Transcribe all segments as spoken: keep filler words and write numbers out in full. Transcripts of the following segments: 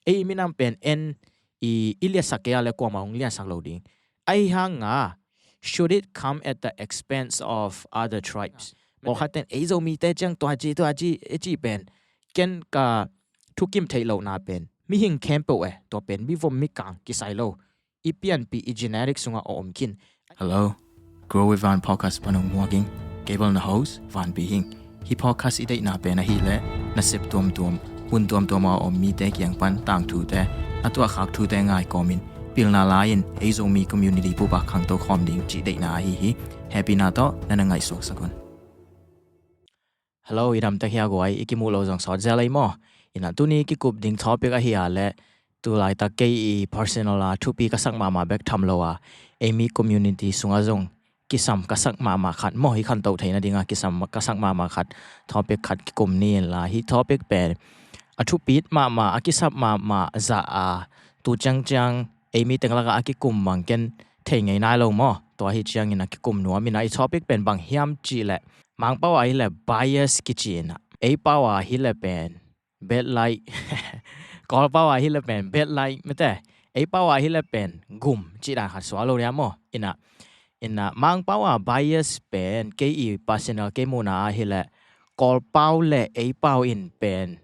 Ei minam pen en i, i liatsak kei a le kuamah hong liansak lo ding. Ahi hanga, should it come at the expense of other tribes? Pawlkhat ten ei Zomite ciang tua ci tua ci e ci pen ken ka thukim theih lohna pen mihing khempeuh e, tua pen mivom mikang kisai lo, i pianpih i genetic sungah a om khin. Hello, Grow with Van podcast pan hong muak ing. Kei bel na host Van Pi hi ing. Hih podcast i deihna pen ahih leh nasep tuamtuam, mun tuamtuam a om mite kiang pan tangthute, a tuahkhak thute ngai kawmin pilna la-in ei Zomi community pupa khangto khawm ding cih deihna ahi hi. Hehpihna tawh na na ngaihsuaksak un. Hello, i dam tek hia guai, i kimuh lo zong sawt zel ei maw? Ina tuni kikup ding topic ahi a le, tu laitak kei i personal a thupi ka sak mahmah bek tham lo a, ei mi community sungah zong kisam ka sak mahmah khat maw, i khantoh theihna dingah kisam ka sak mahmah khat, topic khat kikum ni inla, hih topic pen a thupit mahmah, a kisap mahmah zah a, tu ciangciang ei mi teng lakah a kikum bang ken thei ngei nai lo maw? Tua hi ciangin a kikum nuam ina, i topic pen bang hiam cih leh, Mangpau a hi leh bias kici ina, ei pau a hi leh pen bad light, Kawl pau a hi leh pen bad light mete, ei pau a hi leh pen gum cih dan khat suak lo nia maw? Ina, ina Mangpau a bias pen kei i personal kei muhna a hi leh Kawl pau le ei pau in pen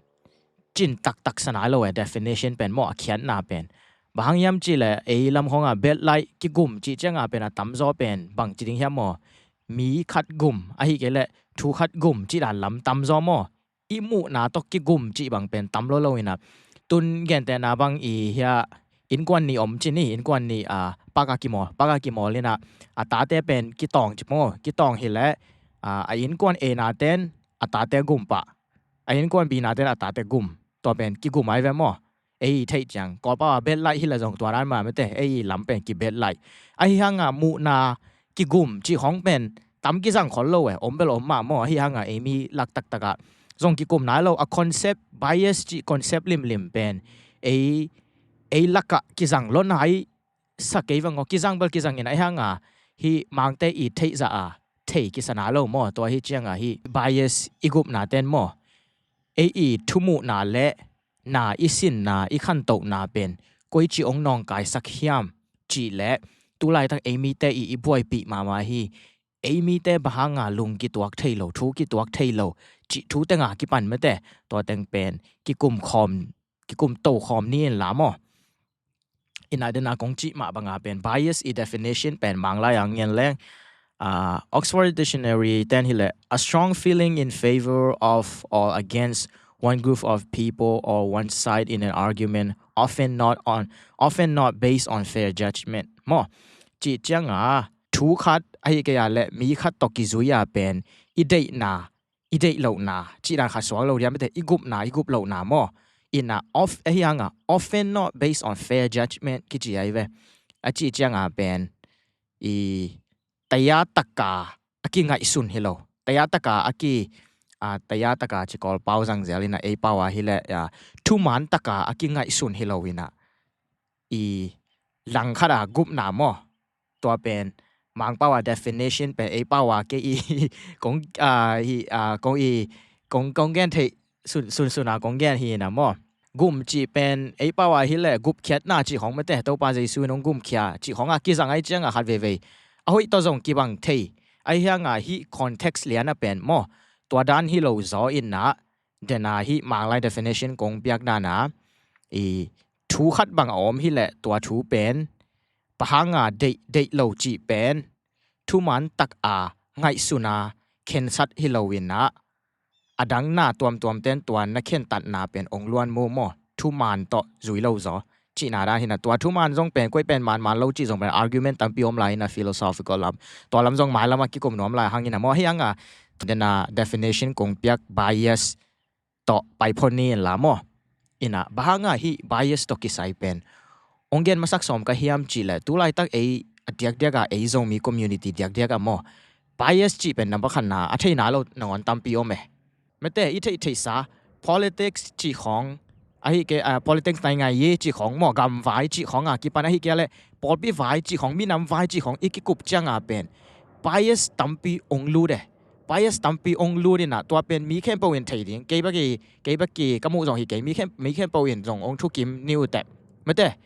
cin taktak sa nai lo e, definition pen maw, a khiatna pen. Bang hang hiam cih leh ei lam khawngah bad light kigum cih ciangah pen a tamzaw pen bang ci ding hiam maw? Mi khat gum, ahi kei leh thu khat gum cih dan lam tamzaw maw? I muhna tawh kigum cih bang pen tam lo lo ina. Tun gentehna bang i hia innkuan nih om ci ni, innkuan nih a, pak a kimawl, pak a kimawl ina, a tate pen kitawng ci maw, kitawng hi leh a, a innkuan A na ten a tate gum pah, a innkuan B na ten a tate gum. Tua pen kigum ai ve maw? Ei i theih ciang, Kawl pau a bad light hi leh zong tua dan mah mete, ei i lam pen ki bad light. Ahi hanga muhna kigum cih khawng pen tam kizang khol lo e, om bel om mah maw? Ahi hanga ei mi lak taktakah zong kikum nai lo, a concept, bias cih concept limlim pen ei, ei lakah kizang lo nai sa kei vang aw, kizang bel kizang ina, ahi hanga hih Mangte i theih zah a thei kisa nai lo maw? Tua hi cianga hih bias i gupna ten maw, ei i thumuhna le na i sinna, i khantohna pen koici hong nawngkaisak hiam cih leh, tu laitak ei mite i, i buaipih mahmah hi. Ei mite bang hanga lung kituak thei lo, thu kituak thei lo cih thu tenga kipan mete, tua teng pen kikum khawm, kikum to khawm ni inla maw? Ina dena kong cih mah banga pen bias i definition pen Manglai a ngen leng, ah, Oxford Dictionary ten hi leh, a strong feeling in favor of or against one group of people or one side in an argument, often not on, often not based on fair judgment maw? Cih cianga thu khat ahi kei a le mi khat tawh kizui a pen i deihna, i deih lohna cih dan khat suak lo diam mete, i gupna, i gup lohna maw? Ina of, ahi hanga often not based on fair judgment kici ahi ve. A cih cianga pen i taya taka a kingaihsun hi lo, taya taka a ki, a, taya taka ci Kawl pau zangzel ina, ei pau a hi leh, a, thuman taka a kingaihsun hi lo ina, i langkhat a gupna maw? Tua pen Mangpau a definition pen ei pau a kei i kong, a, hi, a, kong i kong, kong gen theih sun, sunsun a kong gen hi ina maw? Gum cih pen ei pau a hi leh gupkhiatna cih khawng mete, Topa Jesu in hong gumkhia cih khawng a kizang ahi cianga khat veivei a hoih tawh zong kibang thei. Ahi hanga hih context liana pen maw, tua dan hi lo zaw ina, dena hih Manglai definition kong piak dana i thu khat bang a om hi leh, tua thu pen bang hanga deih, deih lo cih pen thuman taka ngaihsuna khensat hi lo ina, a dang na tuamtuam ten tua na khentatna pen ong luan mu maw? Thuman tawh zui lo zaw cihna dan hi ina, tua thuman zong pen koi pen manman lo cih zong pen argument tampi om lai ina, philosophical lam, tua lam zong mailam a kikum nuam lai hang ina maw? Ahi hanga dena definition kong piak bias tawh paiphon ni inla maw? Ina bang hanga hih bias tawh kisai pen ong gen masak sawm ka hiam cih leh, tu laitak ei a diakdiak a, ei Zomi community diakdiak a maw, bias cih pen number khatna a theina lo nangawn tampi om e. Mete, i theih theihsa politics cih khawng, ahi kei, a, politics nai ngai ye cih khawng maw, gamvai cih khawng a kipan ahi kei a leh pawlpi vai cih khawng, minam vai cih khawng i kikup cianga pen bias tampi ong lut e. bias tampi ong lut inah, tua pen mi khempeuh in thei ding, kei bek i, kei bek i ka muh zong hi kei, mi khem, mi khempeuh in zong ong thukim ni uh teh. Mate,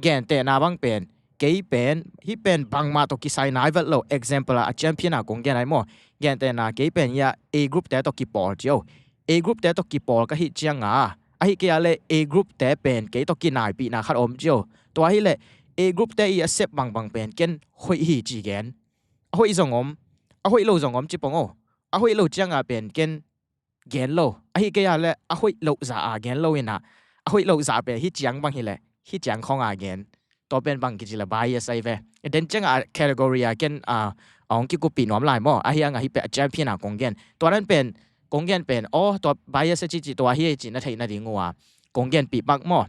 gentehna bang pen, kei pen, hih pen bangmah tawh kisai nai vet lo, example ah, a champion ah kong gen ai maw. Gentehna, kei pen hiah A group te tawh kipawl ci o. A group te tawh kipawl ka hih cianga, ahih kei a leh A group te pen kei tawh kinaipihna khat om ci o. Tua hi leh A group te i a sep bangbang pen ken hoih hi ci gen. A hoih zong om, a hoih lo zong om ci pong o. A hoih lo cianga pen ken gen lo. Ahih kei a leh a hoih lo za a gen lo inah, a hoih lo za pen hih ciang bang hi leh hih ciang khong a gen. Tua pen bang kici leh bias ai ve. Den cianga category a ken a, a ong kikuppih nuam lai maw. Ahi hanga hih pen a champion a kong gen. Tua nan pen, kong gen pen, aw, tua bias a cici tua hi ci na theih nading uh a kong genpih pak maw.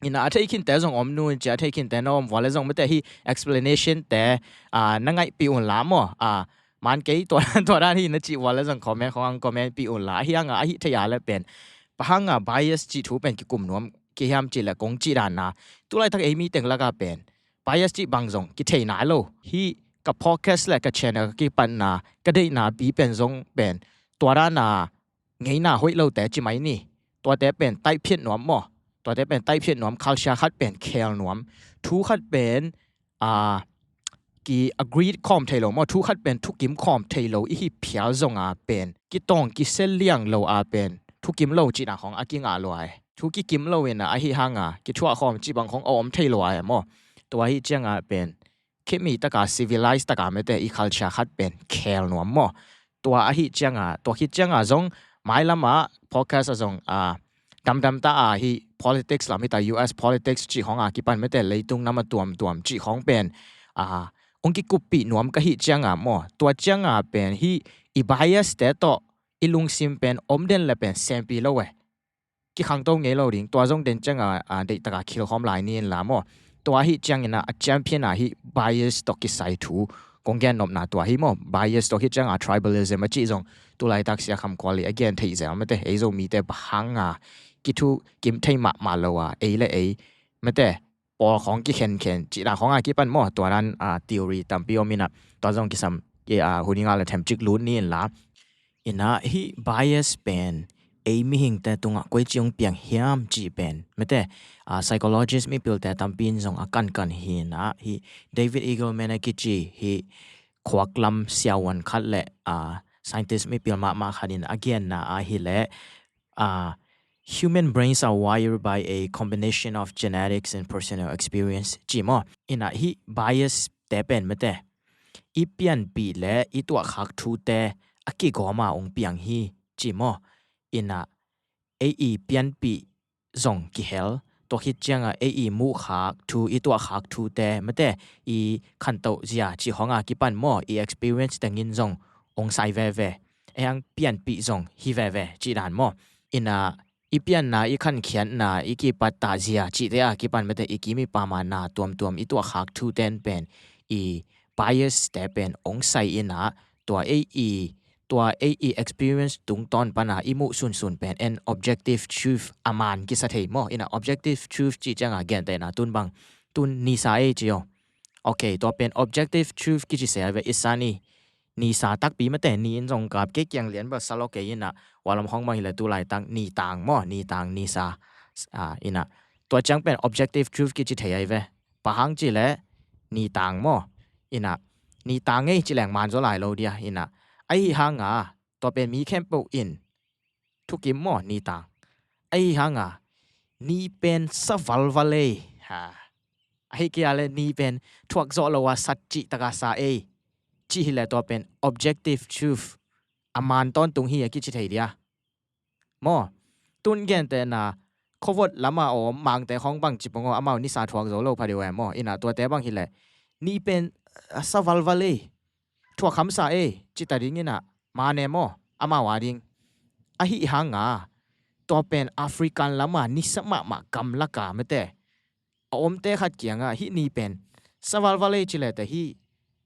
Inah a thei khinte zong om nu in ci, a thei khinte na om vua le zong mate hih explanation te, a, na ngaihpih un la maw. A, man kei tua, tua dan hi na cih vua le zong comment khong ang comment pih un la. Ahi hanga, ahih thei a le pen, bang hanga bias cih thu pen kikum nuam kihiam cih le kong cih dan a, tulaitak ei mi teng laka pen bias cih bang zong kithei nai lo. Hih ka podcast le ka channel ka kipatna, ka deihna pi pen zong pen, tua dan a ngeina hoih lote ci mai ni. Tuate pen taiphiat nuam maw. Tuate pen taiphiat nuam, culture khat pen khel nuam. Thu khat pen, a, ki agree khawm thei lo maw. Thu khat pen thukim khawm thei lo i hih phial zonga pen, kitawng kisia liang lo a pen thukim lo cihna khong a kingah lua e. Thu kikim lo inah, ahi hanga kithuah khawm cih bang khong a om thei lua e maw. Tua hih cianga pen khemi taka, civilized taka mate i culture khat pen khel nuam maw. Tua ahih cianga, tua khit cianga zong mailamah podcast a zong, a, damdam ta a hih politics lam hita, U S politics cih khong a kipan mate leitung nam a tuamtuam cih khong pen, a, ong kikuppih nuam ka hih cianga maw. Tua cianga pen hih i bias te tawh i lungsim pen om den le pen sempi lo e. Kikhangto ngei lo ding. Tua zong den cianga, a, deihtaka khilkhawm lai ni in la maw. Tua ahih ciangina a champion a hih bias tawh kisai thu kong gen nopna tua hi maw. Bias tawh hih cianga tribalism a cih zong tulaitak Sia Kham Kual i a gen theih zel mate, ei Zomite bang hanga kithukim thei mahmah lo a, ei le ei mate pawl khong kikhenkhen cihna khong a kipan maw. Tua dan, a, theory tampi om inah, tua zong kisam, a, hun i ngah le themcik lut ni in la. Inah hih bias pen ei mihingte tungah koici ong piang hiam cih pen mate, a, psychologist mipilte tampi in zong a kankan hi inah, hih David Eagleman a kici hih khuaklam siavuan khat le, a, scientist mipil mahmah khat in a genna ahih leh, a, human brains are wired by a combination of genetics and personal experience ci maw. Inah hih bias te pen mate i pianpih le i tuahkhak thute a kigawma ong piang hi ci maw. Inah ei i pianpih zong kihel, tua khit cianga ei i muhkhak thu, i tuahkhak thute mate, i khantoh zia cih khong a kipan maw, i experience tengin zong ong sai veve. Ei ang pianpih zong hi veve cih dan maw. Inah i pianna, i khankhiatna, i kipattah zia cihte a kipan mate, i kim i pamna tuamtuam, i tuahkhak thuten pen i bias te pen ong sai inah, tua ei i, tua ei i experience tungtawn pana i muh sunsun pen en objective truth a man kisa thei maw. Inah objective truth cih cianga gentehna tun bang, tun nisa ei ci o. Ok, tua pen objective truth kici se a ve i sa ni. Nisa takpi mate, ni in zong kap kei kiang lian bel sa lo kei inah, walam khong bang hi le tulaitak nitang maw, nitang nisa. A, inah tua ciang pen objective truth kici thei ai ve. Bang hang ci le nitang maw. Inah nitang ei ci leng man zaw lai lo dia. Inah ahi hanga tua pen mi khempeuh in thukim maw nitang. Ahi hanga ni pen sa valval ei. Ha. Ahih kei a le ni pen thuak zawh lo a sat cih taka sa ei cih hi le tua pen objective truth a man tawntung hi a kici thei dia. Maw, tun gentehna khuavot lama om mangte khong bang ci pong aw, amau nisa thuak zo lo pha deuh e maw. Inah tuate bang hi le ni pen, a, sa valval ei, thuak hamsa ei cita ding inah man e maw, amau a ding. Ahih hanga tua pen African lama nisa mahmah gamlaka mate a omte khat kiangah hih ni pen sa valval ei ci lete hih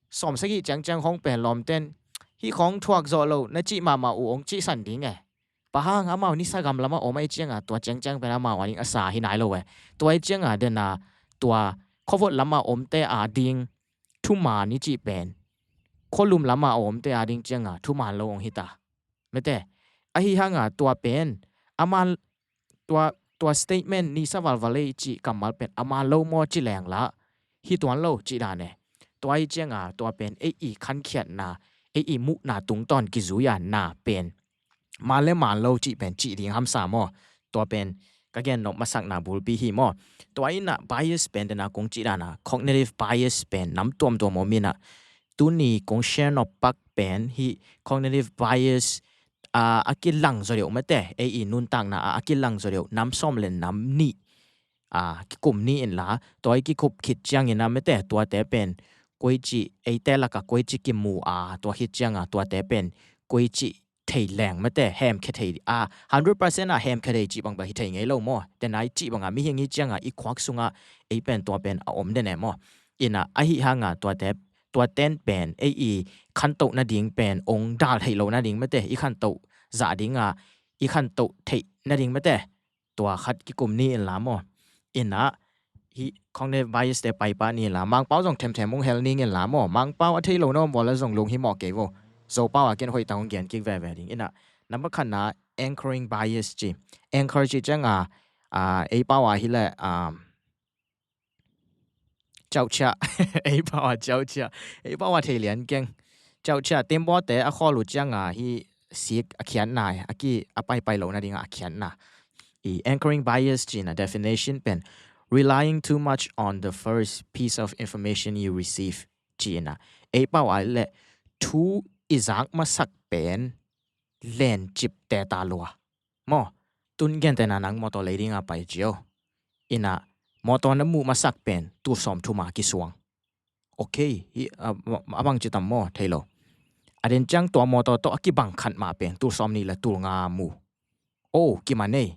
sawmsagih ciangciang khong pen lawmten hih khong thuak zawh lo na cih mahmah uh ong cihsan ding e. Bang hang amau nisa gam lamah om ahih cianga tua ciangciang pen amau a ding a sa hi nai lo e. Tua ahih cianga dena tua khuavot lamah omte a ding thuman i cih pen khualum lama a omte a ding cianga thuman lo hong hita. Mete, ahi hanga tua pen a man, tua, tua statement nisa valvalei cih kammal pen a man lo maw ci lengla hi tuan lo cih dan e. Tua hi cianga tua pen ei i khankhiatna, ei i muhna tungtawn kizui a na pen man le man lo cih pen cih ding hamsa maw? Tua pen ka gen nop masakna bulpi hi maw? Tua inah bias pen dena kong cih dana cognitive bias pen nam tuamtuam om inah tuni kong share nop pak pen hi cognitive bias a, a kilang zaw deuh mete, ei i nuntakna a, a kilang zaw deuh nam sawm le nam nih a, kikum ni inla tua i kikup khit ciangin a mete tuate pen koici eite laka koici kimu a, tua khit cianga tuate pen koici thei leng mete, hemkhia thei a, hundred percent a hemkhia thei cih bang bang hi thei ngei lo maw? Tena i cih banga mihing hi cianga i khuak sunga ei pen tua pen a om dene maw? Ina ahi hanga tuate, tuaten pen ei i khantoh nading pen ong dal theih lo nading mete, i khantoh zah dinga i khantoh theih nading mete, tua khat kikum ni inla maw? Ina hi cognitive bias te paipa ni inla, Mangpau zong themthem hong hel ning inla maw? Mangpau a thei lo na om bawla zong lung hi mawh kei vo. Zopau a ken hoih tak hong gen kik veve ding. Ina number khatna anchoring bias ci. Anchor ci cianga a, ei pau a hi le a, cauhcia. Ei pau a cauhcia. Ei pau a thei lian keng. Cauhcia, tembaw te a khawl uh cianga hi sik a khiatna, a ki a paipai lo nadinga a khiatna. I anchoring bias cina definition pen relying too much on the first piece of information you receive cina. Ei pau a le thu i zak masak pen lencip te ta lua. Maw, tun gentena nang mawtaw lei dinga pai cio. Ina mawtaw na muh masak pen tul sawm thuma kisuang. Ok, hi a, a bang citam maw, thei lo. A den ciang tua mawtaw tawh a kibang khat mah pen tul sawm nih le tul nga mu. O, kiman ei.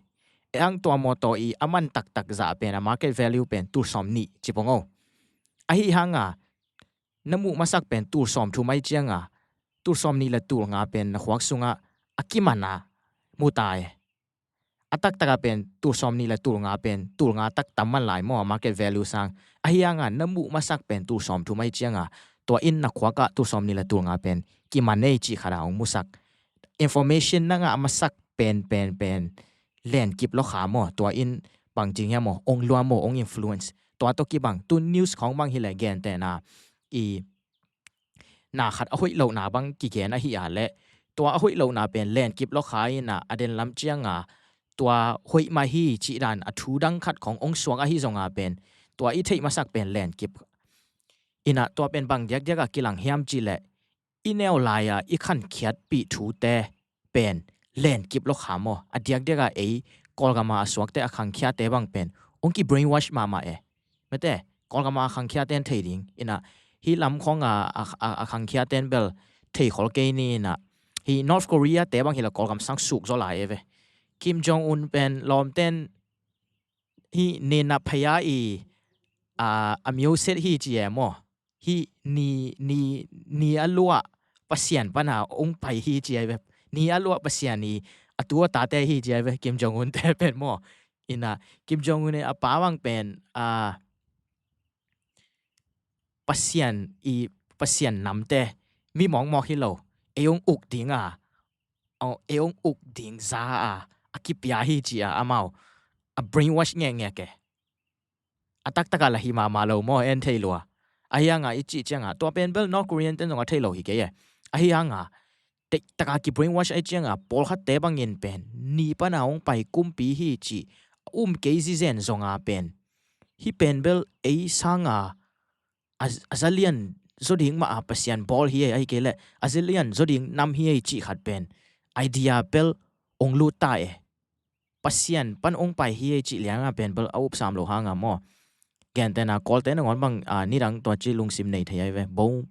Ei ang tua mawtaw i a man taktak zah pen a market value pen tul sawm nih cipong o. Ahi hanga na muh masak pen tul sawm thu mai cianga tul sawm nih le tul nga pen na khuak sunga a kimana mu ta e. A taktaka pen tul sawm nih le tul nga pen tul nga tak tam man lai maw, a market value sang. Ahi hanga na muh masak pen tul sawm thu mai cianga tua in na khuaka tul sawm nih le tul nga pen kiman ei cih khata hong musak. Information na ngah masak pen pen pen lenkip lo kha maw, tua in bangcing hia maw, ong lua maw, ong influence. Tua tawh kibang tun news khawng bang hi le gentena i na khat a hoih lohna bang kigen ahi a le tua a hoih lohna pen lenkip lo kha ina a den lam cianga tua hoih mah hi cih dan a thu dang khat khawng ong suak ahi zonga pen tua i theih masak pen lenkip. Ina tua pen bang diakdiaka kilang hiam cih le i neu laia i khankhiatpih thute pen lenkip lo kha maw? A diakdiaka ei Kawlgama a suakte a khangkhiate bang pen ong ki brainwash mahmah e. Mete, Kawlgama a khangkhiaten thei ding ina hi lam khonga a, a, a khangkhiaten bel thei khol kei ni ina hi North Korea te bang hila Kawlgam sang suk zaw lai e ve. Kim Jong Un pen lawmten hi nena phaya i a, a myo set hi ci e maw? Hi ni, ni, ni a luah Pasian pana ong pai hi ci ai ve. Ni a luah Pasian i a tu a tate hi ci ai ve, Kim Jong Un te pen maw? Ina Kim Jong Un i a pa bang pen a, Pasian i, Pasian namte mi mawkmawk hi lo. Ei ong uk dinga, ei ong uk ding za a a kipia hi ci a amau a brainwash ngekngek e. A taktaka la hi mahmah lo maw, en thei lua. Ahi hanga i cih cianga tua pen bel North Korean ten zong a thei lo hi kei e. Ahi hanga teihtaka ki brainwash ahi cianga pawlkhatte bangin pen ni pana hong pai kumpi hi cih a um kei zizen zonga pen hi pen bel ei sanga a, a zalian zo ding mah a Pasian bawl hi ei, ahi kei le a zalian zo ding nam hi ei cih khat pen idea bel ong lut ta e. Pasian pan ong pai hi ei cih lianga pen bel a upsam lo hanga maw? Gentena Kawlte nangawn bang a, nidang tua ci lungsim nei thei ai ve. Bo,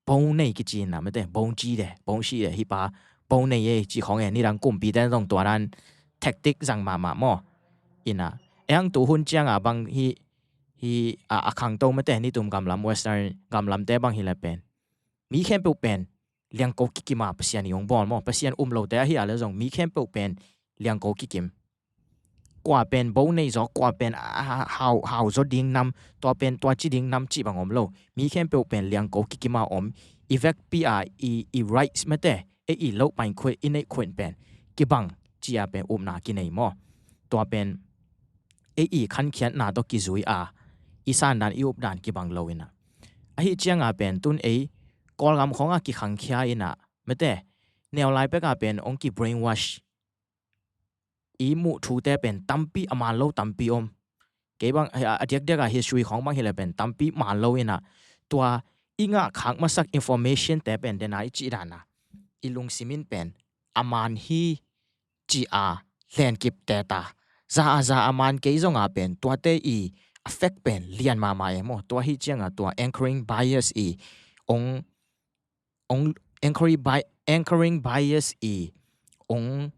bo nei kici na mete, bo ci de, bo si de, hi pa bo nei ei cih khong e, nidang kumpite zong tua dan tactic zang mahmah maw? Ina ei ang tu hun cianga bang hi, hi a, a khangto mete, nitum gamlam, Western gamlamte bang hi le pen mi khempeuh pen liangko kikima Pasian i ong bawl maw? Pasian um lote ahi a le zong mi khempeuh pen liangko kikim. kua pen bo nei zaw, kua pen a, a, hau, hau zaw ding nam, tua pen tua ci ding nam cih bang om lo. Mi khempeuh pen liangko kikima om, i vekpi a, i, i rights mate, ei i loh pain khuit, i neih khuit pen kibang, ci a pen upna kinei maw. Tua pen ei i khankhiatna tawh kizui a, i sandan i updan kibang lo inah. Ahi cianga pen tun ei Kawlgam khawngah kikhangkhia inah, mate, neu lai peka pen ong ki brainwash i muh thute pen tampi a man lo tampi om. Kei bang, a, a diakdiak a history khawng bang hileh pen tampi man lo inah, tua i ngah khak masak information te pen dena i cih dana i lungsim in pen a man hi ci a lenkip te ta. Za a za a man kei zonga pen tuate i affect pen lian mahmah e maw. Tua hi cianga tua anchoring bias i ong, ong anchoring bi-, anchoring bias i ong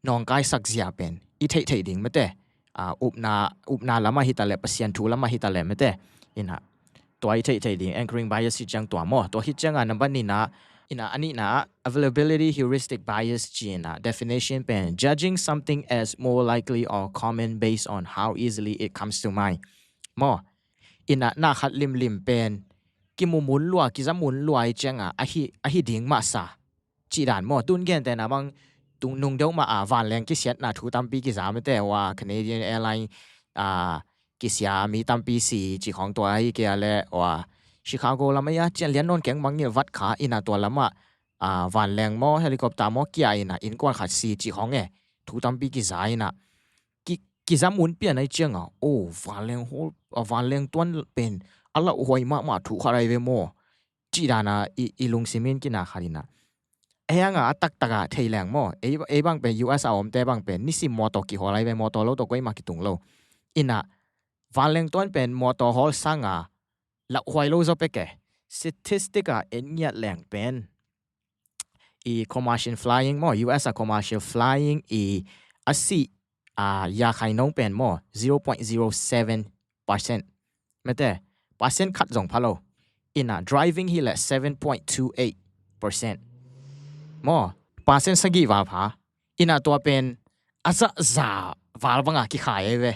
nawngkaisak zia pen i theihtheih ding mate. A, upna, upna lamah hitaleh, Pasian thu lamah hitaleh mate. Inah tua i theihtheih ding anchoring bias hi ciang tua maw. Tua hi cianga number nihna, inah a nihna, availability heuristic bias ci inah definition pen judging something as more likely or common based on how easily it comes to mind maw. Inah na khat limlim pen kimu mun lua, kiza mun lua i cianga ahi, ahi ding mahsa cih dan maw. Tun gentehna bang tung nung deuh mah a vanleng kisiatna thu tampi kiza mate, ua Canadian Airline a, kisia mi tampi si ci khawng tua ahi kei a le, ua Chicago lam ahi a, cian lian nawn keng mangngilh vat kha inah tua lamah a, vanleng maw, helicopter maw kia inah innkuan khat si ci khawng e. Thu tampi kiza inah ki, kiza mun pian ahi cianga, o, vanleng hawl, a, vanleng tuan pen a lauhuai mahmah thu khat ahi ve maw, cih dana i, i lungsim in kina khat inah. Ahi hanga a taktaka thei leng maw, ei, ei bang pen U S a omte bang pen nisim mawtaw kihawl ahi ve, mawtaw lo tawh koimah kitung lo. Inah vanleng tuan pen mawtaw hawl sanga lauhuai lo zaw peke. Statistic a en ngiat leng pen i commercial flying maw, U S a commercial flying i a sih a, yakhai nong pen maw, zero point zero seven percent. Mate, percent khat zong pha lo. Inah driving hileh seven point two eight percent maw, percent sagih val pha. Inah tua pen a zahza val banga kikhai ei ve.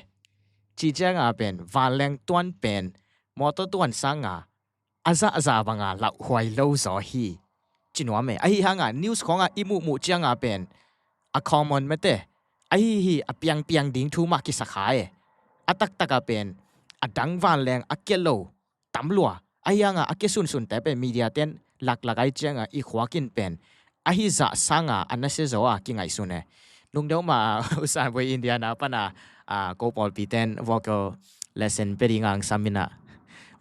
Ci cianga pen vanleng tuan pen mawtaw tuan sanga a zahza banga lauhuai lo zaw hi. Ci nuam e. Ahi hanga news khawnga i muhmuh cianga pen a common mate, ahi hi, a piangpiang ding thu mah kisa kha e. A taktaka pen a dang vanleng a kia lo tam lua. Ahi hanga a kia sunsunte pen media ten laklak ahi cianga i khuakin pen ahi zah sanga a nasia zaw a kingaihsun e. Nung deuh mah a usan voi Indiana pana a, ko pawlpi ten vocal lesson pia ding ang sam inah,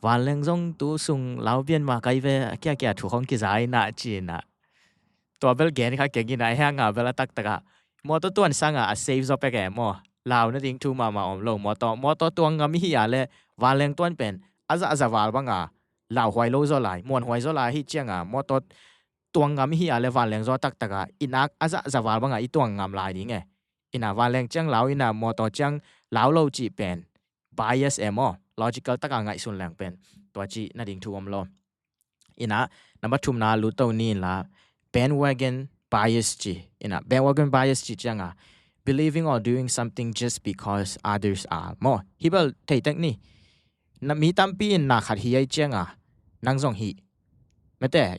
vanleng zong tu sung laupian mah kai ve, a kiakia thu khawng kiza inah ci inah. Tua bel gen kha keng inah, ahi hanga bel a taktaka mawtaw tuan sanga a safe zaw peke maw. Lau nading thu mahmah om lo. Mawtaw, mawtaw tuang ngam ihi a le vanleng tuan pen a zahza val banga lauhuai lo zaw lai, muanhuai zaw lai hi cianga mawtaw tuang ngam ihi a le vanleng zaw taktaka i nak a zahza val banga i tuang ngam lai ding e. Inah vanleng ciang lau inah mawtaw ciang lau lo cih pen bias e maw, logical taka ngaihsun leng pen tua cih nading thu om lo. Inah number thumna lut to ni inla, bandwagon bias ci. Inah bandwagon bias ci cianga believing or doing something just because others are maw. Hi bel theitek ni. Na, mi tampi in na khat hi ahi cianga nang zong hi. Mate,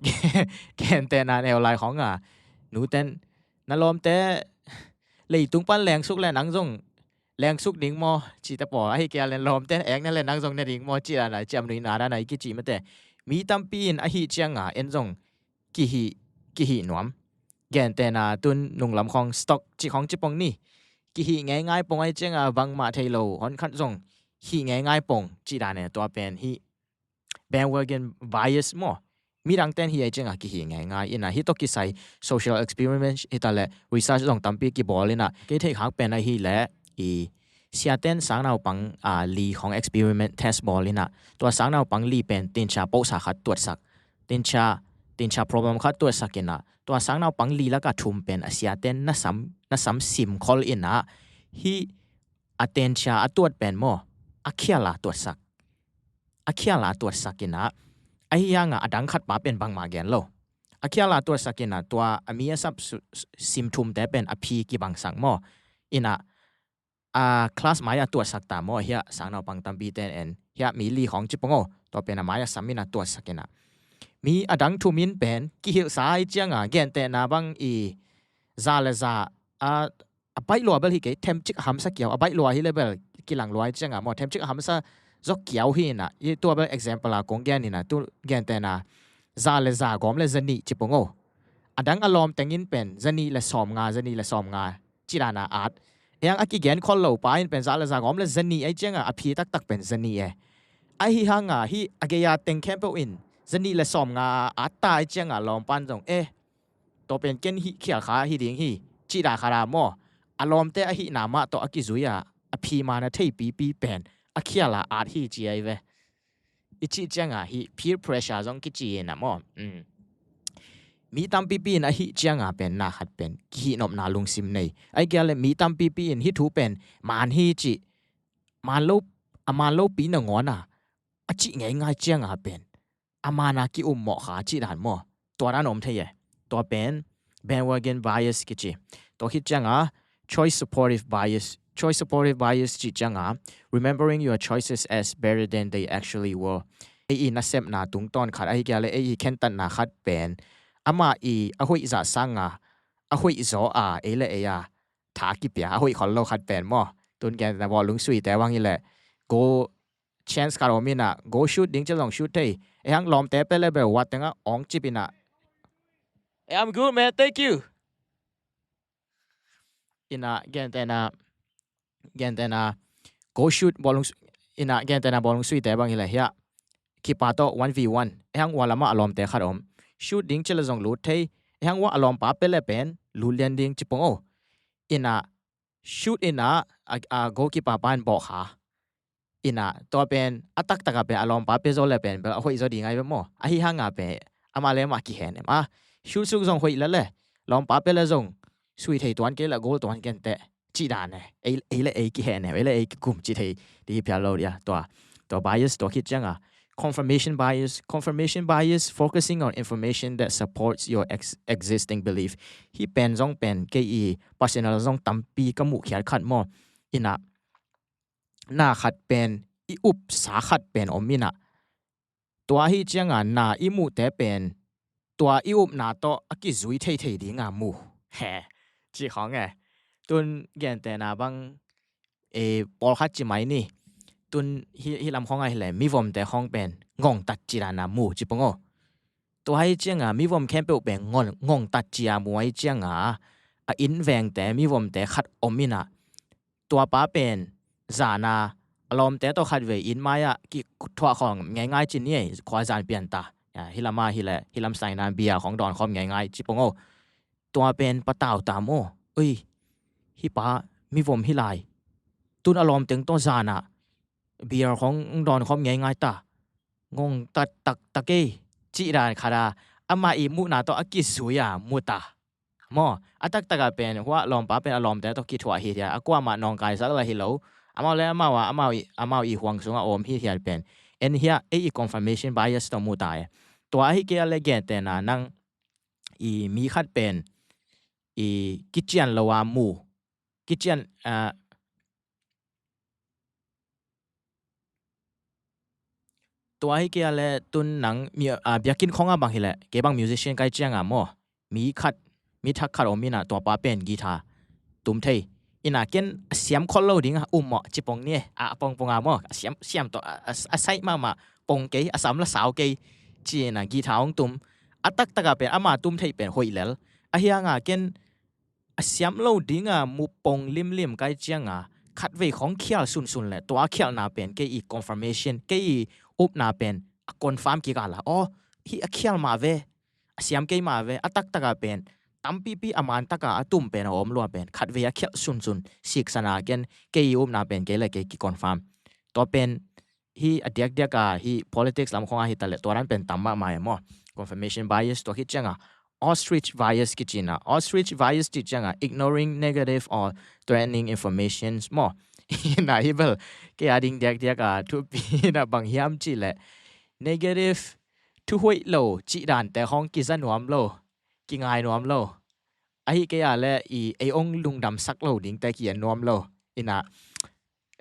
kente na neu lai khawnga nuten na lawmte leitung pan lengsuk le nang zong lengsuk ding maw, cite pawl ahi kei a len lawmte ekna le nang zong ne ding maw, ci dana ciam nuihna dana i kici mate. Mi tampi in ahi cianga en zong kihi, kihi nuam. Gentehna tun nunglam khawng stock ci khawng ci pong ni. Kihi ngeingai pong ahi cianga bangmah thei lo hon khat zong hi ngeingai pong ci dane, tua pen hi bandwagon bias maw. Midang ten hi ahi cianga kihi ngeingai inah, hi tawh kisai social experiment hitaleh research zong tampi kibawl inah, kei theih khak pen ahileh i siaten sangnaupang a, li khawng experiment test bawl inah, tua sangnaupang li pen tincha posa khat tuatsak, tincha, tincha problem khat tuatsak inah, tua sangnaupang li laka thum pen a siaten na sam, na sam sim khol inah, hi a tencha a tuat pen maw, a khiala tuatsak, a khiala tuatsak inah, ahi hanga a dang khat pa pen bangmah gen lo. A khiala tuatsak inah tua a mi a sap su-, su-, sim thumte pen a phi kibangsak maw. Inah a class mai-ah tuatsak ta maw, hiah sangnaupang tampi ten en hiah mi li khawng ci pong o, tua pen a mai-ah sam in a tuatsak in a, mi a dang thum in pen kihilhsa i cianga gentehna bang i za le za a, a baih lua bel hi kei, themcik a hamsa kiau, a baih lua hi le bel kilang lua i cianga maw, themcik a hamsa zaw kiau hi in a, i tua bel example a kong gen in a, tu gentehna za le za gawm le za nih ci pong o. A dang a lawm teng in pen za nih le sawm nga, za nih le sawm nga ci dan a at. Ei hang a kigen khol lo pa in pen za le za gawm le za nih ai cianga a phi taktak pen za nih e. Ahi hanga hih a gei a teng khempeuh in za nih le sawm nga a at ta ai cianga lawm pan zong e, tua pen ken hih khial kha hi ding hi, cih da kha da maw. A lawmte a hihna mah tawh a kizui a, a phi ma na thei pipi pen a khial a at hi ci ai ve. I cih cianga hih peer pressure zong kici in a maw. Mm. Mi tampipi in a hih cianga pen na khat pen kihihnopna lungsim nei. Ai kia le mi tampipi in hih thu pen man hi cih, man lo, a man lopi nangawn a, a cih ngeingai cianga pen a man a ki-um mawh kha cih dan maw. Tua dan om thei e. Tua pen bandwagon bias kici. Tua khit cianga choice supportive bias. Choice supportive bias cih cianga remembering your choices as better than they actually were. Ei i nasepna tungtawn khat ahi kia le ei i khentatna khat pen amah i a hoih zah sanga a hoih zaw a ei le ei a tha kipia a hoih khol lo khat pen maw. Tun gen na bawl lungsuite bang hi le go chance khat om in a, go shoot ding ci zong shoot thei. Ei hang lawmte pe le bel wat tengah ong cip in a, "Hey, I'm good, man. Thank you." In a gentehna, gentehna go shoot bawl lungsu-, in a gentehna bawl lungsuite bang hi le hiah kipa tawh one v one. Ei hang wah lamah a lawmte khat om, shoot ding ci le zong lut thei. Ei hang wah a lawmpa pe le pen lut lian ding ci pong o. In a shoot in a, a, a goalkeeper pa in bawh kha. In a tua pen a taktak a pen a lawmpa pe zaw le pen bel a hoih zaw ding ai ve maw. Ahi hanga pen amah le amah kihen em a, shoot suk zong hoih le le lawmpa pe le zong sui thei tuan kei le goal tuan ken teh cih dan e. Ei, ei le ei kihen em, ei le ei kikum cih thei di hi phial lo dia. Tua, tua bias tua khit cianga confirmation bias. Confirmation bias, focusing on information that supports your ex-, existing belief. Hih pen zong pen kei i personal zong tampi ka muh khiat khat maw. In a na khat pen i upsa khat pen om in a, tua hi cianga na i muhte pen tua i upna tawh a kizui theithei dinga mu. He, cih khawng e. Tun gentehna bang e, pawlkhat ci mai ni. Tun hi, hi lam khawng a hi le mivomte khawng pen ngongtat ci dana mu ci pong o. Tua hi cianga mivom khempeuh pen ngong, ngongtat ci a mu ahi cianga a inn vengte mivomte khat om in a, tua pa pen zana a lawmte tawh khat vei inn mai-ah kithuah khawng ngeingai ci ni ei, khua zan pian ta. Ya, hi lama hi le hi lam saina bia khawng dawn khawm ngeingai ci pong o. Tua pen patau ta maw. Ui, hih pa mivom hi lai. Tun a lawmteng tawh zana beer khawng dawn khawm ngeingai ta. Ngongtat taktak ei. Cih dan khat a amah i muhna tawh a kizui a mu ta. Maw, a taktak a pen hua lawmpa pen a lawmte tawh kithuah hi dia. A kuamah nawngkaisak la hi lo. Amau le amau a, amau i, amau i huang sungah om hi hial pen en hiah ei i confirmation bias tawh mu ta e. Tua ahi kei a le gentehna nang i mi khat pen i kician lo a mu. Kician, ah, tua hi kei a le tun nang mi, ah, biakinn khawng a bang hi le kei bang musician kai cianga maw, mi khat, mi thak khat om in a tua pa pen guitar tum thei. In a ken a siam khol lo ding a um maw ci pong ni e. A pongpong a maw, a siam, siam tawh a, a, a saih mahmah pong kei, a sam la sau kei ci in a guitar hong tum. A taktak a pen ama tum thei pen hoih lel. Ahi hanga ken a siam lo dinga mu pong limlim kai cianga khatvei khawng khial sunsun le tua khialhna pen kei i confirmation, kei i upna pen a confirm kik a la. Aw, hih a khial mah ve, a siam kei mah ve. A taktak a pen tampipi a man taka a tum pen a om lua pen khatvei a khialh sunsun siksana ken kei i upna pen kei le kei ki confirm. Tua pen hi a diakdiak a hi politics lam khawng a hi ta le tua dan pen tam mahmah e maw. Confirmation bias tua khit cianga ostrich bias kici na. Ostrich bias cih cianga ignoring negative or threatening informations maw. Na hi bel kei a ding diakdiak a thupi na bang hiam cih le negative, thuhoih lo cih dante khawng kiza nuam lo, kingai nuam lo. Ahi kei a le i ei ong lungdamsak lo dingte ki-en nuam lo. Ina,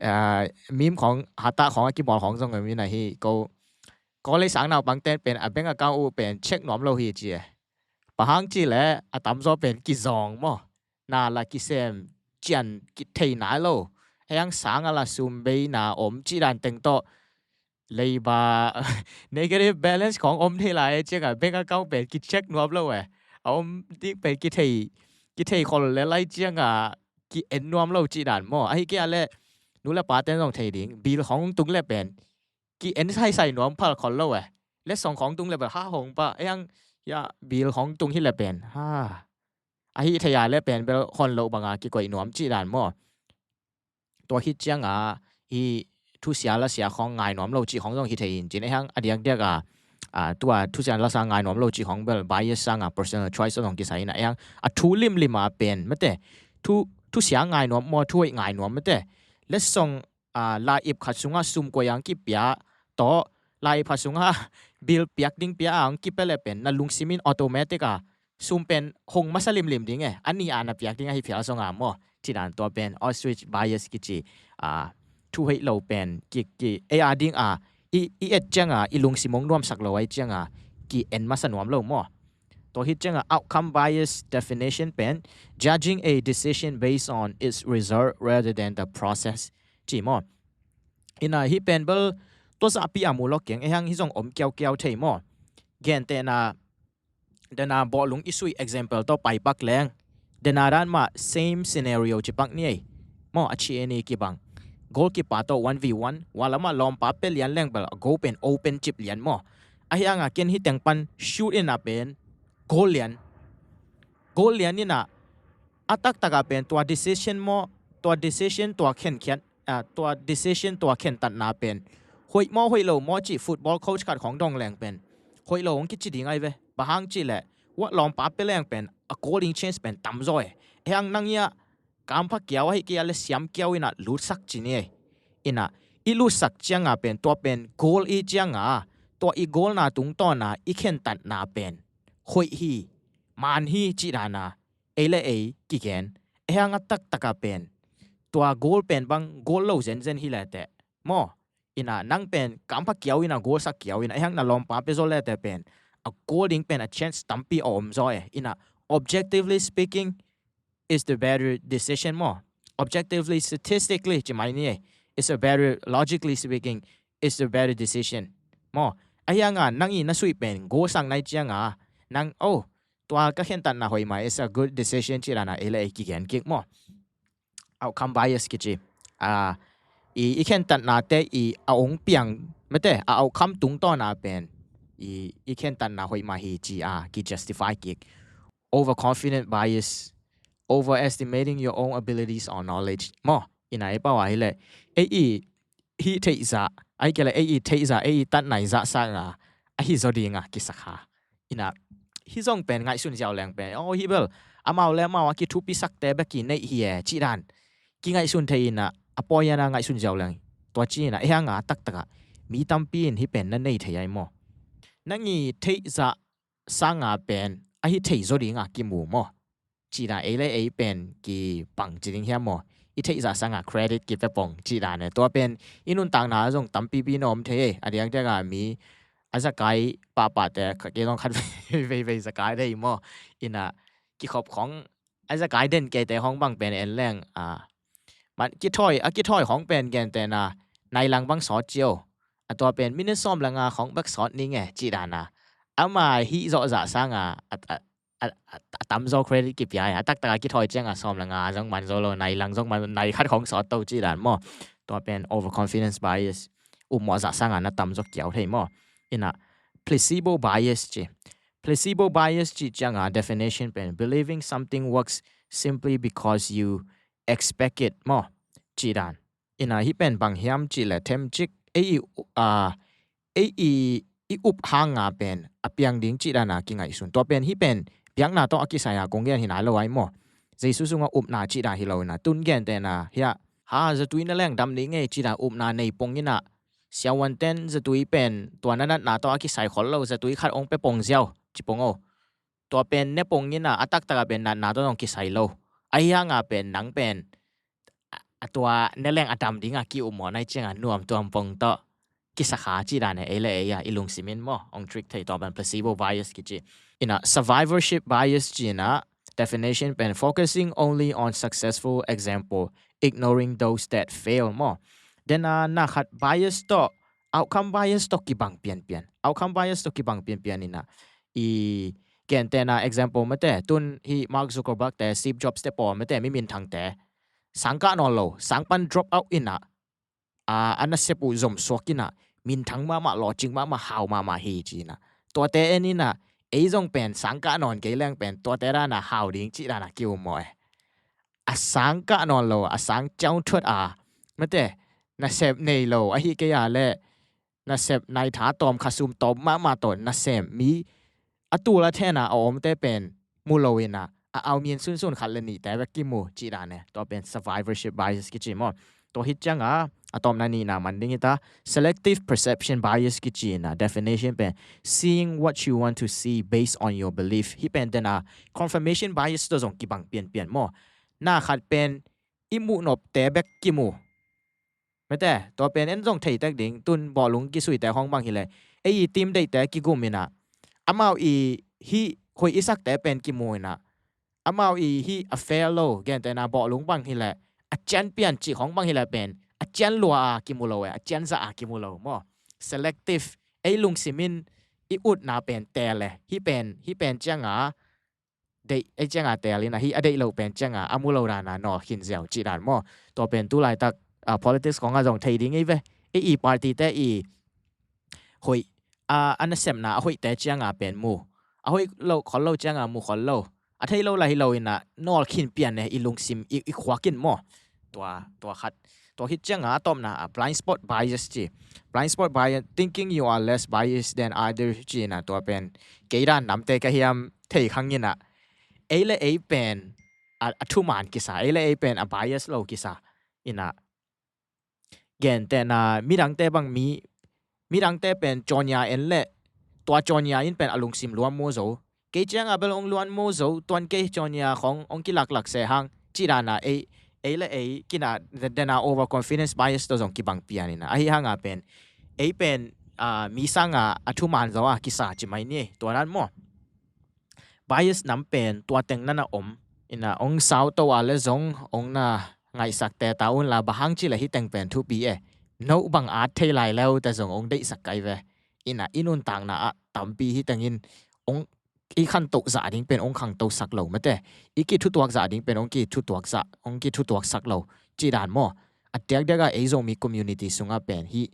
ah, meme khawng, hata khawng a kibawl khawng zong om ina hi, ko, college sang naupangte'n pen a bank account uh pen check nuam lo hi ci e. Bang hang cih leh a tamzaw pen kizawng maw, na la kisem, cian kithei nai lo. Ahi hang sang a la sum beina om cih dan teng tawh, leiba, negative balance khawng om thei lai e, ciang a bank account pen kicheck nuam lo e. A om ding pen kithei, kithei khol lel lai ciang a ki-en nuam lo cih dan maw. Ahi kei a leh nu le pate'n zong thei ding, bill khawng tung leh pen ki-en saisai nuam phal khol lo e. Letsong khawng tung leh pen ha hong pa, ahi hang, ya, bill khawng tung hi leh pen, ha, ahi thei a leh pen bel hon loh bang a kikoih nuam cih dan maw. Tua khit ciang a, hi thusia lasia khawng ngai nuam lo cih khawng zong hi thei in cin, ahi hang a diakdiak a, ah, tua thusia lasia ngai nuam lo cih khawng bel bias sang a personal choice zong kisai ina, ahi hang a thu limlim a pen mate, thu, thusia ngai nuam maw, thuhoih ngai nuam mate, letsong, ah, la-ip khat sungah sum koi ang kipia tawh, la-ip khat sungah bill piak ding pia ang kipia leh pen na lungsim in automatic a sum pen hong masa limlim ding e, a ni a na piak ding ahi phial zong a maw. Cih dan tua pen ostrich bias kici, ah, thuhoih lo pen ki, ki, ei a ding a, i, i et ciang a, i lungsim hong nuamsak lo ahi ciang a, ki-en masa nuam lo maw. Tua hi ciang a outcome bias definition pen judging a decision based on its result rather than the process ci maw. Ina hi pen bel tua zahpi a mu lawk keng, ahi hang hi zong om kiaukiau thei maw. Gentehna, dena bawlung i suih example tawh paipak leng, dena dan mah same scenario cipak ni ei maw, a chi e ni kibang. Goalkeeper tawh one v one, wa lamah lawmpa pia lian leng bel a goal pen open cip lian maw. Ahi hang a ken hi teng pan shoot ina pen goal lian. Goal lian ina a taktak a pen tua decision maw, tua decision tua khenkhiat, ah, tua decision tua khentatna pen hoih maw hoih lo maw cih football coach khat khawng dong leng pen hoih lo hong kici ding ahi ve. Bang hang cih leh, wa lawmpa pia leng pen a goal ding chance pen tamzaw e. Ahi hang nang i a kampha kiau ahi kei a leh siam kiau ina lutsak ci ni e. Ina, i lutsak ciang a pen tua pen goal i ciang a, tua i goalna tungtawn a i khentatna pen hoih hi, man hi cih dan a ei le ei kigen. Ahi hang a taktak a pen tua goal pen bang goal lo zenzen hi leh teh maw. Ina nang pen kampha kiau ina goal sak kiau ina, ahi hang na lawmpa pia zaw leh teh pen a goal ding pen a chance tampi a om zaw e. Ina, objectively speaking, is the better decision maw. Objectively, statistically ci mai ni e, is a better, logically speaking, is the better decision maw. Ahi hang a nang i na suih pen goal sak nai ciang a, nang, oh, tua ka khentatna hoih mah, is a good decision ci dan a ei le ei kigen kik maw. Outcome bias kici. Ah, i, i khentatnate i a hong piang mate, a outcome tungtawn a pen i, i khentatna hoih mah hi ci a ki justify kik. Overconfident bias, overestimating your own abilities or knowledge maw. Ina ei pau a hi leh, ei i hih theih zah, ahi kei leh ei i theih zah, ei i tatnai zah sang a, ahi zaw ding a kisak ha. Ina, hi zong pen ngaihsun ziau leng pen, oh, hi bel amau le amau a kithupisakte bek i neih hi e cih dan kingaihsun thei ina, a pawi ana ngaihsun ziau leng. Tua ci ina, ahi hang a taktak a mi tampi in hi pen na nei thei ahi maw. Nang i theih zah sang a pen ahi thei zaw ding a kimu maw. Cih dan ei le ei pen kipang ci ding hiam maw. I theih zah sang a credit kipia pong cih dan e. Tua pen i nuntakna zong tampipi na om thei e. A diakdiak a mi a zakai pahpahte, kei zong khat veivei zakai thei maw. Ina, kikhop khawng a zakai den keite khawng bang pen en leng, ah, man kithawi, a kithawi khawng pen gentehna nai lang bang sawt cio. A tua pen minute sawm le nga khawng bek sawt ning e cih dan a, ama hih zawh zah sang a, a, a, a, a, a tamzaw credit kipia e. A taktak a kithawi ciang a sawm le nga zong man zo lo, nai lang zong man, nai khat khawng sawt to cih dan maw. Tua pen overconfidence bias. Upmawh zah sang a na tamzaw kiau thei maw. Ina, placebo bias ci. Placebo bias cih ciang a definition pen believing something works simply because you expect it maw. Cih dan. Ina, hi pen bang hiam cih leh themcik ei i, ah, ei i, i up hang a pen a piang ding cih dan a kingaihsun. Tua pen hi pen biakna tawh a kisai a kong gen hi nai lo ahi maw. Jesu sungah upna cih dan hi lo ina, tun gentehna hiah, ha, zatui na leng dam ding e cih dan upna nei pong ina, siavuanten zatui pen tua na natna tawh a kisai khol lo, zatui khat hong pia pong ziau ci pong o. Tua pen ne pong ina, a taktak a pen natna tawh zong kisai lo. Ahi hang a pen nang pen a, a tua ne leng a dam ding a ki-um maw, nai ciang a nuam tuam pong tawh kisakha cih dan e, ei le ei a i lungsim in maw, ong trick thei, tua pen placebo bias kici. Ina survivorship bias ci ina, definition pen focusing only on successful example, ignoring those that fail maw. Then a na khat bias tawh, outcome bias tawh kibang pianpian. Outcome bias tawh kibang pianpian ina, i gentehna example mate, tun hi Mark Zuckerberg te, Steve Jobs te pawl mate, mi minthang te, sangkah nawn lo, sang pan drop out ina, a, a nasep uh zom suak ina, minthang mahmah, lawcing mahmah, hau mahmah hi ci ina. Tuate en ina, ei zong pen sangkah nawn kei leng pen tuate dana hau ding cih dana ki-um maw e. A sangkah nawn lo, a sang ciang thuat a, mate, nasep nei lo ahi kei a le, nasep naitha tawm, khasum tawm mahmah tawh nasem mi a tul a thena a omte pen mu lo ina, a au min sunsun khat le nihte bek kimu cih dan e. Tua pen survivorship bias kici maw. Tua hi ciang a, a tawpna nihna man ding hi ta, selective perception bias kici ina, definition pen seeing what you want to see based on your belief. Hi pen dena confirmation bias tawh zong kibang pianpian maw. Na khat pen i muh nopte bek kimu. Mate, tua pen en zong thei tek ding, tun bawlung kisuite khong bang hi le, ei i team deihte kigum ina, amau i hih hoih i sakte pen kimu ina, amau i hih a fail lo, gentehna bawlung bang hi le, a cian pian cih khong bang hi le pen a cian lua a kimu lo e, a cian zah a kimu lo maw. Selective, ei lungsim in i utna pen teel e. Hih pen, hih pen ciang a deih, ei ciang a teel ina, hih a deih lo pen ciang a a mu lo dana nawl khin ziau cih dan maw. Tua pen tu laitak, a, politics khong a zong thei ding ei ve. Ei i party te i hoih, a, a nasepna a hoihte ciang a pen mu, a hoih lo khol lo ciang a mu khol lo, a thei lo la hi lo ina, nawl khin pian e, i lungsim i, i khuak in maw. Tua, tua khat. Tua hi ciang a tawpna a blind spot bias ci. Blind spot bias, thinking you are less biased than others ci ina, tua pen kei dan namte ka hiam thei khang ina, ei le ei pen a, a thuman kisa, ei le ei pen a bias lo kisa ina, gentehna midangte bang mi, midangte pen cawnya en le, tua cawnya in pen a lungsim luan maw zo, kei ciang a bel ong luan maw zo, tuan kei cawnya khong ong kilaklak se hang cih dana ei, ei le ei kina, dena overconfidence bias tawh zong kibang pian ina, ahi hang a pen ei pen, a, mi sang a a thuman zo a kisa ci mai ni, tua dan maw. Bias nam pen tua teng nana om ina, ong sau to a le zong ong na ngaihsak te ta un la, bang hang ci le hih teng pen thupi e, no bang at thei lai leu te zong ong deihsak kai ve. Ina i nuntakna ah tampi hih tengin ong, i khantoh zah ding pen ong khantoh sak lo mate, i kithutuak zah ding pen ong kithutuak zah, ong kithutuak sak lo cih dan maw. A diakdiak a ei Zomi community sungah pen hih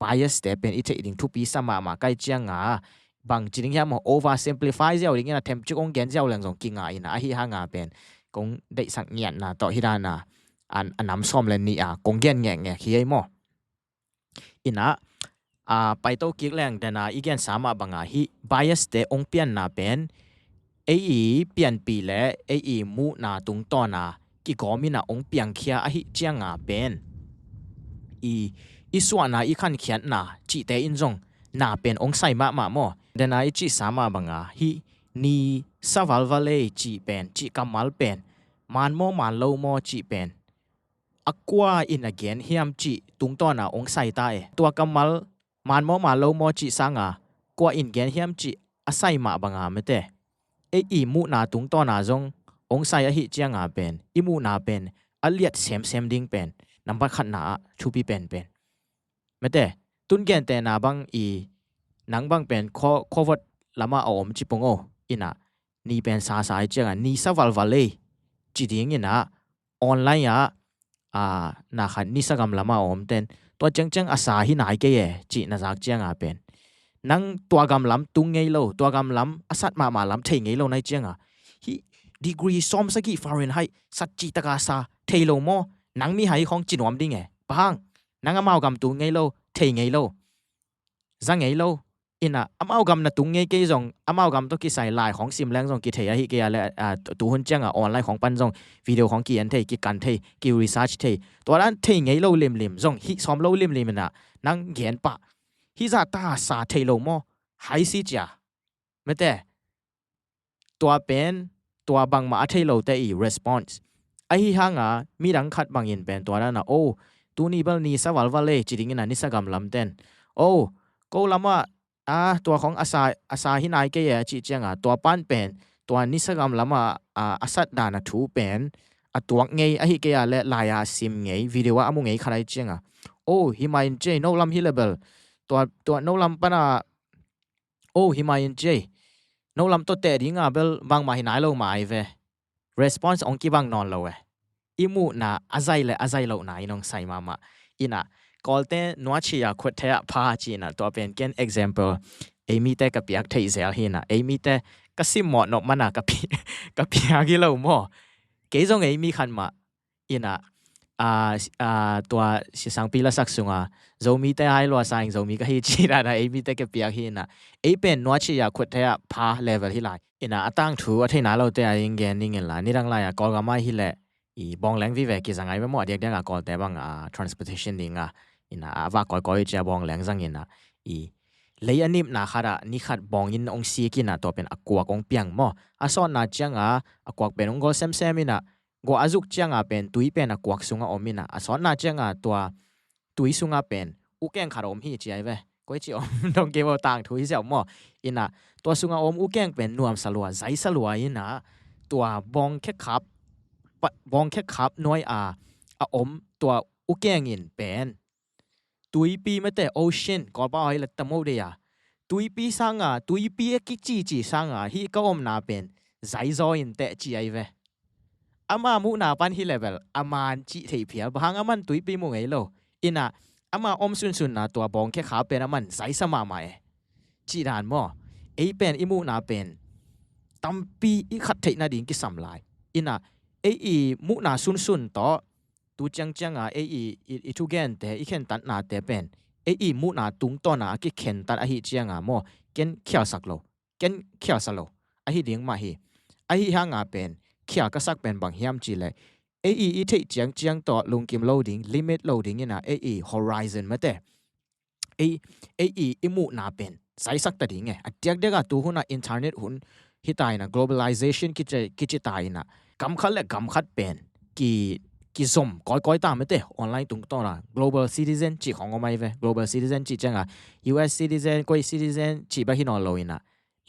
bias te pen i theih ding thupi sa mahmah, kai ciang a bang ci ding hiam maw, oversimplify ziau ding ina, themcik ong gen ziau leng zong kinga ina, ahi hang a pen kong deihsak ngiatna tawh hih dana a, a nam sawm le nih a kong gen ngekngek hi ei maw. Ina, a, paito kik leng dena i gensa mah banga hih bias te ong pianna pen ei i pianpih le ei i muhna tungtawna kigawm ina ong piangkhia ahih cianga pen i, i suahna, i khankhiatna cihte in zong na pen ong sai mahmah maw. Dena i cihsa mah banga hih ni sa valval ei cih pen, cih kammal pen, maan maw maan lo maw cih pen a kua in a gen hiam cih tungtawna ong sai ta e. Tua kammal maan maw maan lo maw cih sanga kua in gen hiam cih a sai mah banga mate, ei i muhna tungtawna zong ong sai ahih cianga pen i muhna pen a liat semsem ding pen nambat khatna ah thupi penpen. Mate, tun gentehna bang i, nang bang pen kho, khuavot lamah a om ci pong o, ina ni pen sasa ahih cianga ni sa valval ei ci ding ina, online ah, a, na khat ni sa gam lamah a om ten tua ciangciang a sa hi nai kei e cih na zak cianga pen nang tua gam lam tung ngei lo, tua gam lam a sat mahmah lam thei ngei lo nai cianga hih degree sawmsagih Fahrenheit sat cihtaka sa thei lo maw? Nang mihai khong ci nuam ding e. Bang hang? Nang amau gam tung ngei lo, thei ngei lo, za ngei lo. Ina amau gam na tung ngei kei zong amau gam tawh kisai lai khong sim leng zong kithei ahih kei a le, a, tuhun cianga online khong pan zong video khong ki-en thei, kikan thei, ki-research thei. Tua dan thei ngei lo limlim zong hih sawm lo limlim ina nang gen pah. Hih zah ta sa thei lo maw? Hai si cia. Mate, tua pen, tua bangmah a thei lote i response. Ahi hanga midang khat bangin pen tua dana, o, tuni bel nisa valval e, ci dingin a nisa gamlamten, o, ko lamah a tua khong a sa, a sa hi nai kei e a cih cianga, tua pan pen tua nisa gamlama a, a sat dana thu pen a tuak ngei ahi kei a le lai a sim ngei, video a a mu ngei khat ahi cianga, o, hi mai in cei, no lam hi le bel tua, tua no lam pana, o, hi mai in cei, no lam tawh teh dinga bel bangmah hi nai lo mai ve. Response ong kibang nawn lo e. I muhna a zai le a zai lohna in ong sai mahmah. Ina, Kawlte nuachi a khut thei ah pha ci ina, tua pen ken example ei mite ka piak theih zel hi ina, ei mite ka simmawh nop mana ka pi-, ka piak hi lo maw. Kei zong ei mi khan mah ina, a, a, tua sisangpi lasak sunga Zomite hai lua sa ing Zomi ka hi ci dana ei mite ka piak hi ina, ei pen nuachi a khut thei ah pha level hi lai. Ina, a tangthu a theina lote a ing gen ning in la, nidang lai a Kawlgam ai hi le i bawng leng vive kizang ai ve maw, a diakdiak a Kawlte bang a transportation dinga ina, a vak kawikawi cia bawng leng zang ina, i lei a nipna khat ah ni khat bawng in ong sik ina, tua pen a kuak ong piang maw. A sawtna cianga a kuak pen ong gol semsem ina, gua a zuk cianga pen tui pen a kuak sunga om ina, a sawtna cianga tua tui sunga pen ukeng khat om hi ci ai ve. Koi ci om dong kei bo, tangthu hi ziau maw. Ina, tua sunga om ukeng pen nuamsa lua, zaisa lua ina, tua bawngkhe khap, pa-, bawngkhe khap nuai a a om tua ukeng in pen tuipi mate, ocean, Kawlpau hai le tamo dei a, tuipi sanga, tuipi a kicici sanga hi ka omna pen zaizaw in teh ci ai ve. Ama muhna pan hi level a man cih thei phial, bang hang aman tuipi mu ngei lo. Ina, ama om sunsunna tua bawngkhe kha pen aman zaisa mahmah e. Cih dan maw. Ei pen i muhna pen tampi i khat theihna ding kisam lai. Ina, ei i muhna sunsun tawh tu ciangcianga ei i, i, i thugente, i khentatnate pen ei i muhna tungtawna a kikhentat ahi cianga maw, ken khialsak lo, ken khialsa lo ahi ding mah hi. Ahi hanga pen khial ka sak pen bang hiam cih leh, ei i, i theih ciangciang tawh lungkim lo ding, limit lo ding ina, ei i horizon mate, ei, ei i, i muhna pen zaisak ta ding e. A diakdiak a tu huna internet hun hi ta ina, globalization kici, kici ta ina, gam khat le gam khat pen ki, kizom kawikawi ta mate, online tungtawna global citizen cih khong om ai ve. Global citizen cih cianga U S citizen, koi citizen cih bek hi nawn lo ina,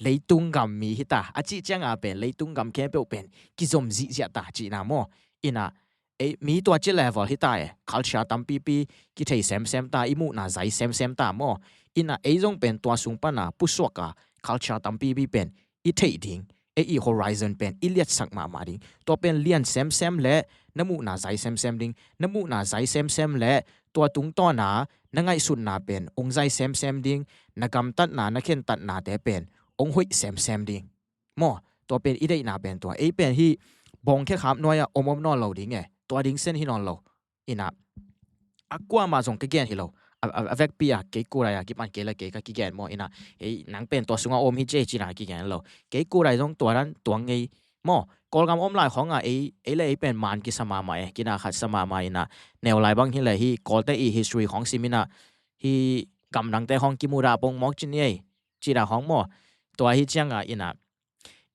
leitung gam mi hi ta a cih cianga pen leitung gam khempeuh pen kizom zihziah ta cihna maw. Ina, ei, mi tua ci level hi ta e, culture tampipi kithei semsem ta, i muhna zai semsem ta maw. Ina, ei zong pen tua sung pana pusuak a culture tampipi pen i theih ding, ei i horizon pen i liatsak mahmah ding. Tua pen lian semsem le na muhna zai semsem ding, na muhna zai semsem le tua tungtawna na ngaihsutna pen ong zai semsem ding, na gamtatna, na khentatnate pen ong hoih semsem ding. Maw, tua pen i deihna pen tua. Ei pen hi bawngkhe khap nuai a om om nawn lo ding e. Tua ding sen hi nawn lo. Ina, a kuamah zong ka gen hi lo. A, a, a vekpi a kei kurai a kipan kei le kei ka kigen maw. Ina, ei nang pen tua sunga om hi cia cina kigen lo. Kei kurai zong tua dan tuang ngei maw. Kawlgam om lai khonga ei, ei le ei pen man kisa mahmah e. Kina khat sa mahmah ina. Neu lai bang hi le hi Kawlte i history khong sim ina, hi gamdangte khong kimuda pong mawk cin ei, cida khong maw. Tua hi cianga ina,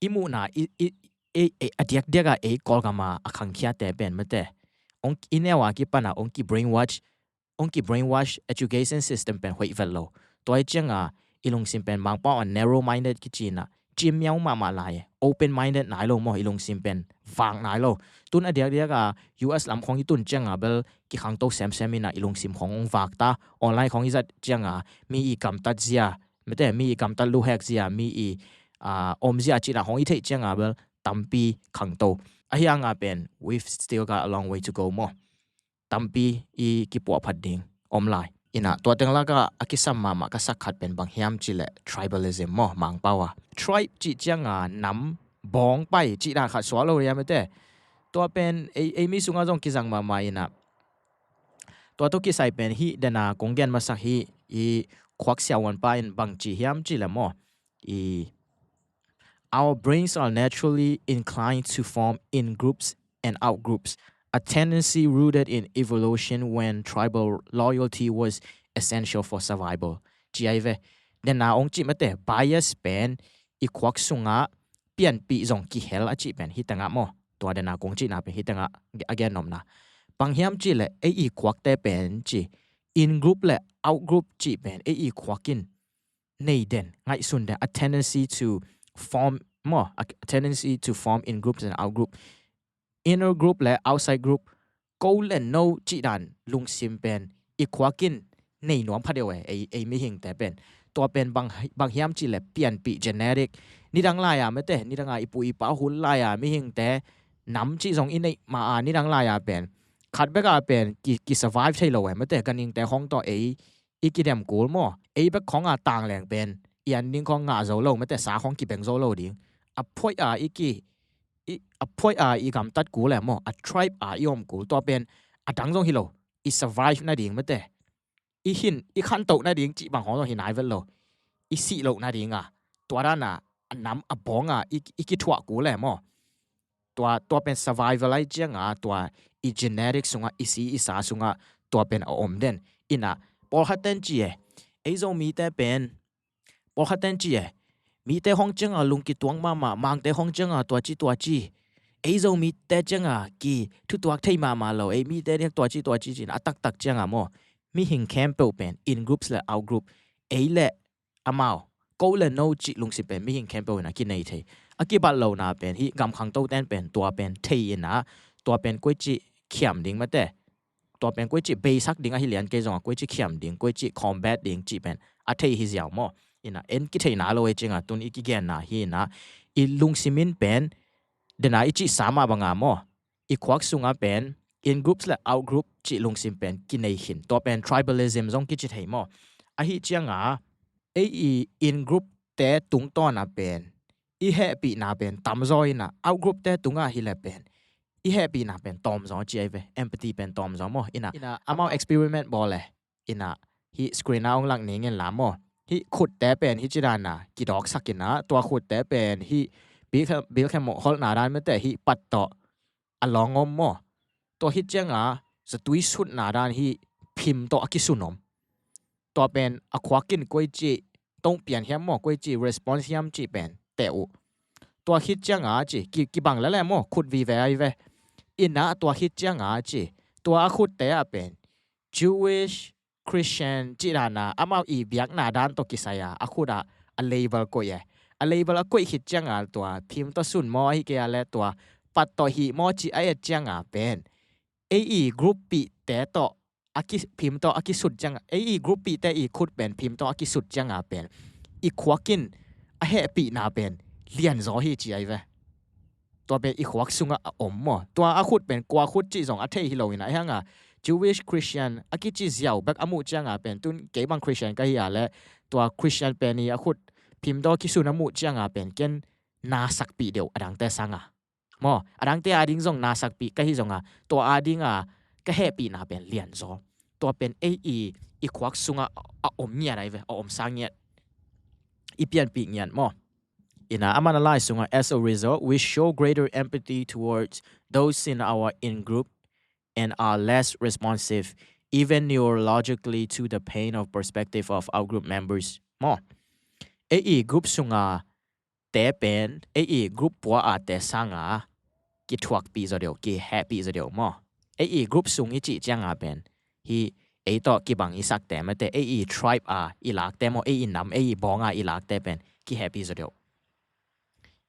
i muhna i, i, i, i, a diakdiak a ei Kawlgam a a khangkhiate pen mate, ong i neu a kipana ong ki brainwash, ong ki brainwash education system pen hoih vet lo. Tua hi cianga i lungsim pen Mangpau a narrow minded kicina, cimmiau mahmah lai e. Open minded nai lo maw, i lungsim pen vak nai lo. Tun a diakdiak a U S lam khong i tun cianga bel kikhangto semsem ina, i lungsim khong ong vak ta. Online khong i zat cianga mi i gamtat zia mate, mi i gamtat luhek zia, mi i, a, om zia cina khong i theih cianga bel tampi khangto. Ahi hanga pen we've still got a long way to go maw. Tampi i kipuahphat ding om lai. Ina, tua teng laka a kisam mahmah ka sak khat pen bang hiam cih leh tribalism maw, Mangpau a. Tribe cih cianga nam bawng pai cih dan khat suak lo ria mate. Tua pen ei, ei mi sunga zong kizang mahmah ina. Tua tawh kisai pen hih dena kong gen masak hi, i khuak siavuanpa in bang ci hiam cih leh maw. I, our brains are naturally inclined to form in groups and out groups, a tendency rooted in evolution when tribal loyalty was essential for survival. Ci ai ve. Dena ong ci mate, bias pen i khuak sunga pianpih zong kihel a cih pen hi tengah maw. Tua dena kong cihna pen hih tengah a gen nopna. Bang hiam cih leh ei i khuakte pen ci, in group le out group cih pen ei i khuak in nei den, ngaihsun den, a tendency to form maw, a tendency to form in groups and out group, inner group le outside group, ko le no cih dan lungsim pen i khuak in nei nuam phadeuh e, ei, ei mihingte pen. Tua pen bang, bang hiam cih leh pianpih genetic, nidang lai-a mete, nidang a i pu i pa hun lai-a mihingte nam cih zong i neih ma a, nidang lai-a pen khat bek a pen ki, ki survive thei lo e mete, ganhingte khong tawh ei i kidem kul maw. Ei bek khong a tang leng pen i an ding khong ngah zo lo mete, sa khong kibeng zo lo ding. A phoih a i ki, i, a phoih a i gamtat kul e maw, a tribe a i om kul. Tua pen a dang zong hi lo, i survive nading mete, i hin, i khantoh nading cih bang khong zong hi nai vet lo, i sih loh nading a, tua dan a, a nam a bawng a i, i kithuah kul e maw. Tua, tua pen survival ai ciang a, tua i genetic sungah, i si i sa sungah tua pen a om den. Ina, pawlkhat ten ci e, ei Zomite pen, pawlkhat ten ci e, mite hong ciang a lung kituak mahmah, Mangte hong ciang a tua ci tua ci, ei Zomite ciang a ki thutuak thei mahmah lo, ei mite diak tua ci tua ci ci-in a taktak ciang a maw, mihing khempeuh pen in groups le out group, ei le amau, ko le no cih lungsim pen mihing khempeuh in a kinei thei. A kibat lohna pen hih gam khangto ten pen tua pen thei ina, tua pen koici khiam ding mate, tua pen koici beisak ding ahi lian kei zong a, koici khiam ding, koici combat ding cih pen a thei hi ziau maw. Ina en kitheihna lo ei ciang a tun i kigenna hi ina, i lungsim in pen dena i cih sa mah bang a maw, i khuak sungah pen in groups le out group cih lungsim pen kinei khin. Tua pen tribalism zong kici thei maw. Ahi ciang a ei i in group te tungtawn a pen i hehpihna pen tamzaw ina, out group te tungah hi le pen i hehpihna pen tawmzaw ci ai ve, empathy pen tawmzaw maw. Ina, ina amau experiment bawl le, ina hih screen a ong lak ning in la maw. Hih khutte pen hih ci dan a kidawksak ina, tua khutte pen hih bil khe, bil khe mawh holhna dan mete hih pat tawh a lawng om maw. Tua hih ciang a zatui sutna dan hih phim tawh a kisun om. Tua pen a khuak in koici tong pian hiam maw, koici response hiam cih pen teh uh. Tua hih ciang a ci, ki, kibang lele maw, khut vive ai ve. Ina tua hih ciang a ci, tua a khutte a pen Jewish, Christian cih dan a, amau i biakna dan tawh kisai a, a khut a, a label koih e. A label a koih khit ciang a tua phim tawh sun maw, ahi kei a le tua pat tawh hih maw cih a et ciang a pen ei i group pihte tawh a ki, phim tawh a kisut ciang a, ei i group pihte i khut pen phim tawh a kisut ciang a pen i khuak in a hehpihna pen lianzaw hi ci ai ve. Tua pen i khuak sungah a om maw. Tua a khut pen kua khut cih zong a thei hi lo ina, ahi hang a Jewish Christian a kici ziau bek a muh ciang a pen, tun kei bang Christian ka hi a le tua Christian pen i a khut phim tawh kisun a muh ciang a pen ken na sakpih deuh a dangte sang a maw. A dangte a ding zong na sakpih ka hi zong a, tua a ding a ka hehpihna pen lianzaw. Tua pen ei i, i khuak sungah a om ngiat ai ve, a om sa ngiat, i pianpih ngiat maw. Ina, aman a lai sungah, as a result, we show greater empathy towards those in our in-group and are less responsive, even neurologically, to the pain of perspective of out-group members maw. Ei i group sunga te pen ei i group pua a te sanga kithuakpih zaw deuh, kihehpih zaw deuh maw. Ei i group sung i cih cianga pen hih ei tawh kibang i sakte mate, ei i tribe a i lakte maw, ei i nam, ei i bawnga i lakte pen kihehpih zaw deuh.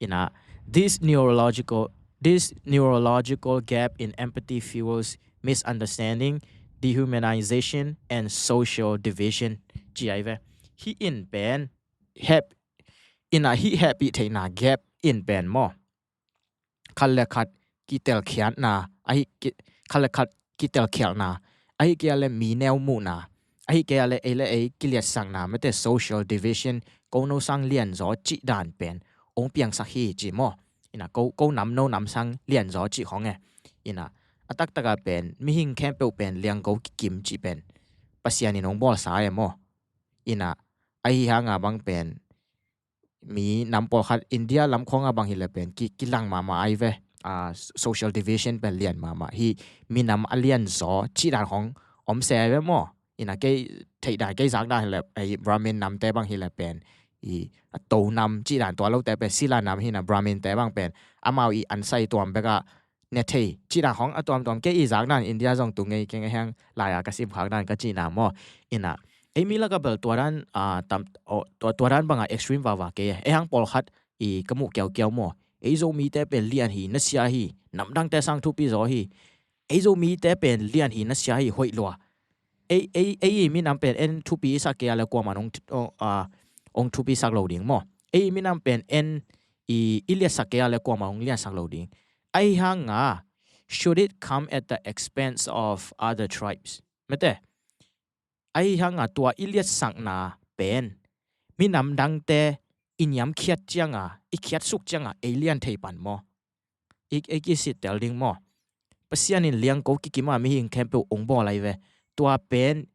Ina, this neurological, this neurological gap in empathy fuels misunderstanding, dehumanization, and social division, ci ai ve. Hih in pen heh, ina, hih hehpih theihna gap in pen maw, khat le khat kitelkhiatna, ahi ki, khat le khat kitelkhialhna, ahi kei a le mi neu muhna, ahi kei a le ei le ei kiliatsakna mate, social division, ko no sang lianzaw cih dan pen ong piangsak hi ci maw. Ina, ko, ko nam no nam sang lianzaw cih khong e. Ina, a taktak a pen mihing khempeuh pen liangko kikim cih pen Pasian in ong bawlsa e maw. Ina, ahi hanga bang pen mi nam pawlkhat India lam khawnga bang hi le pen ki, kilang mahmah ai ve. A, social division pen lian mahmah hi. Mi nam a lianzaw cih dan khong om se ai ve maw. Ina, kei theih dan, kei zak dan hi le, ei Brahmin namte bang hi le pen i, a, to nam cih dan tua lote pen sila nam hi na, Brahmin te bang pen amau i ansai tuam bek a ne thei cih dan khawng a tuamtuam kei i zak dan India zong tu ngei keng a hiang lai-a ka sim khak dan ka cih na maw. Ina ei mi lak a bel tua dan, ah, tam, oh, tua, tua dan banga extreme vava kei e. Ei hang pawlkhat i ka muh kiaukiau maw. Ei Zomite pen lian hi, nasia hi, namdangte sang thupi zaw hi. Ei Zomite pen lian hi, nasia hi, hoih lua. Ei, ei, ei i minam pen en thupi i sak kei a le kuaman ong, ong, ah, ong thupi sak lo ding maw. Ei i minam pen en i, i liatsak kei a le kuaman ong liansak lo ding. Ahi hanga, should it come at the expense of other tribes? Mate, ahi hanga tua i liatsakna pen minam dangte i niamkhiat cianga, i khiatsuk cianga ei lian thei pan maw? I, ei kisittel ding maw? Pasian in liangko kikima mihing khempeuh ong bawl ahi ve. Tua pen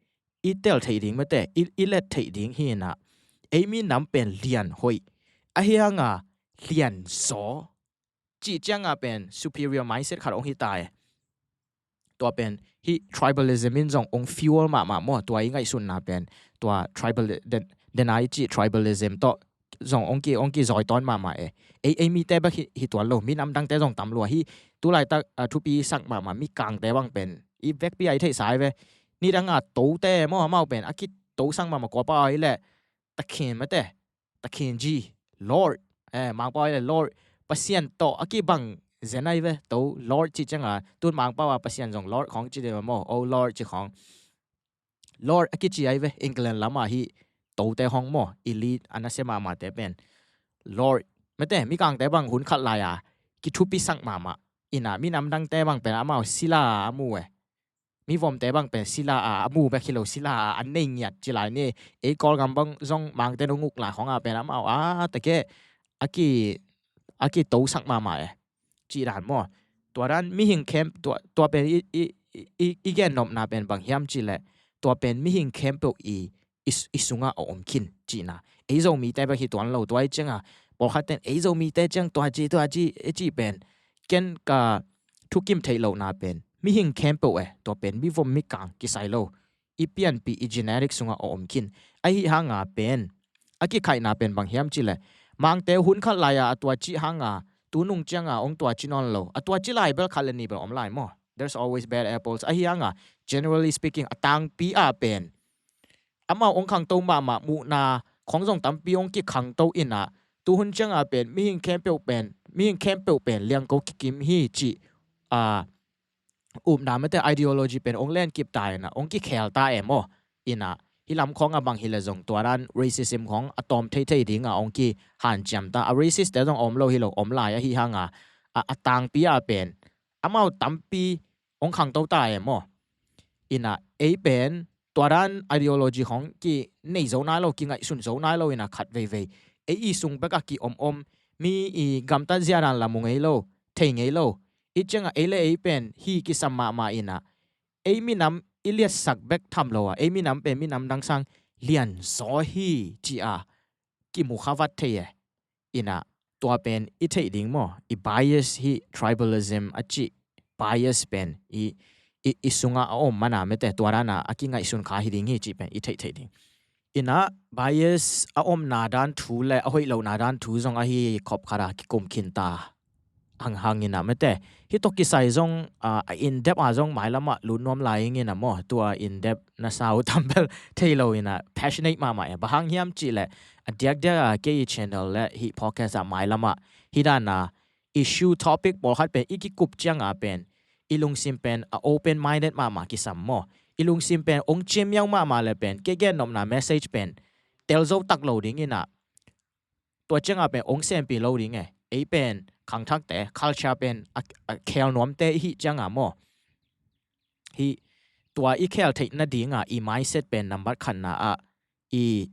i tel theih ding mate, i, i let theih ding hi ina. Ei minam pen lian hoih. Ahi hanga lian zaw cih cianga pen superior mindset khat ong hi ta e. Tua pen hi tribalism in zong ong fuel mahmah maw, tua i ngaihsunna pen tua tribal, den, denai cih tribalism tawh zong ong ki, ong ki zawi tawn mahmah e. Ei, ei mite bek hi, hi tuan lo, minam dangte zong tam lua hi. Tulaitak, ah, thupi sak mahmah Mikangte bang pen i vekpi a i theihsa hi ve. Nidanga tote maw, amau pen a kitosak mahmah kuapa ahi le takhin mate, takhin ji, Lord, eh, Mangpau ahi le Lord, Pasian tawh a kibang zen ahi ve, to Lord cih cianga, tun Mangpau a Pasian zong Lord khawng ci ding maw, oh Lord cih khawng. Lord a kici ahi ve, England lama hi tote hong maw, elite a nasia mahmahte pen Lord. Mate, Mikangte bang hun khat lai-a kithupisak mahmah. Ina minam dangte bang pen amau sila a mu e. Mivomte bang pen sila a, a mu bek hi lo, sila a, a nei ngiat ci lai ni. Ei Kawlgam bang zong Mangte nong uk lai khawng a pen amau a, take a ki, a kitosak mahmah e. Cih dan maw. Tua dan mihing khempeuh, tua, tua pen i, i, i, i, i gennopna pen bang hiam cih leh, tua pen mihing khempeuh i, i, i sungah a om khin cihna. Ei Zomite bek hi tuan lo, tua i cianga pawlkhat ten ei Zomite ciang tua ci, tua ci, ei cih pen ken ka thukim theih lohna pen mihing khempeuh e, tua pen mivom mikang kisai lo. I pianpih, i genetic sungah a om khin. Ahi hanga pen a kikhaihna pen bang hiam cih leh, Mangte hun khat lai-a a tua cih hanga tunung cianga ong tua ci nawn lo. A tua ci lai bel khat le nih bel om lai maw. There's always bad apples. Ahi hanga, generally speaking, a tangpi a pen amau ong khangto mahmah, muhna khawng zong tampi ong kikhangto ina, tuhun cianga pen mihing khempeuh pen, mihing khempeuh pen liangko kikim hi cih, a, upna mate, ideology pen ong lenkip ta ina, ong kikhel ta e maw. Ina hi lam khawng a bang hi le zong tua dan racism khawng a tawm theithei dinga ong kihanciam ta. A racist te zong om lo hi lo, om lai ahi hanga, a, a tangpi a pen amau tampi ong khangto ta e maw. Ina ei pen tua dan ideology khawng kinei zo nai lo, kingaihsun zo nai lo ina khat veivei ei i sung bek a ki om om, mi i gamtat zia dan la mu ngei lo, thei ngei lo. I cianga ei le ei pen hi kisam mahmah ina, ei minam i liatsak bek tham lo a, ei minam pen minam dang sang lian zaw hi ci a kimu kha vat thei e. Ina tua pen i theih ding maw, i bias hi, tribalism a cih bias pen i, i, i sungah a om mana mate, tua dana a kingaihsun kha hi ding hi cih pen i theih theih ding. Ina bias a omna dan thu le a hoih lohna dan thu zong ahi khop khata kikum khin ta hanghang ina mate. Hih tawh kisai zong, ah, a in depth a zong mailamah lut nuam lai ing ina maw. Tua in depth na sau tambel thei lo ina, passionate mahmah e. Bang hang hiam cih leh a diakdiak a kei i channel le hih podcast ah mailamah hih dana issue topic pawlkhat pen i kikup cianga pen i lungsim pen a open minded mahmah kisam maw. I lungsim pen ong cimiau mahmah le pen kei gennopna message pen tel zo tak lo ding ina, tua cianga pen ong sempi lo ding e. Ei pen khangthakte, culture pen a, a khel nuamte i hih cianga maw, hih tua i khel theih nadinga i mindset pen nambat khatna ah i,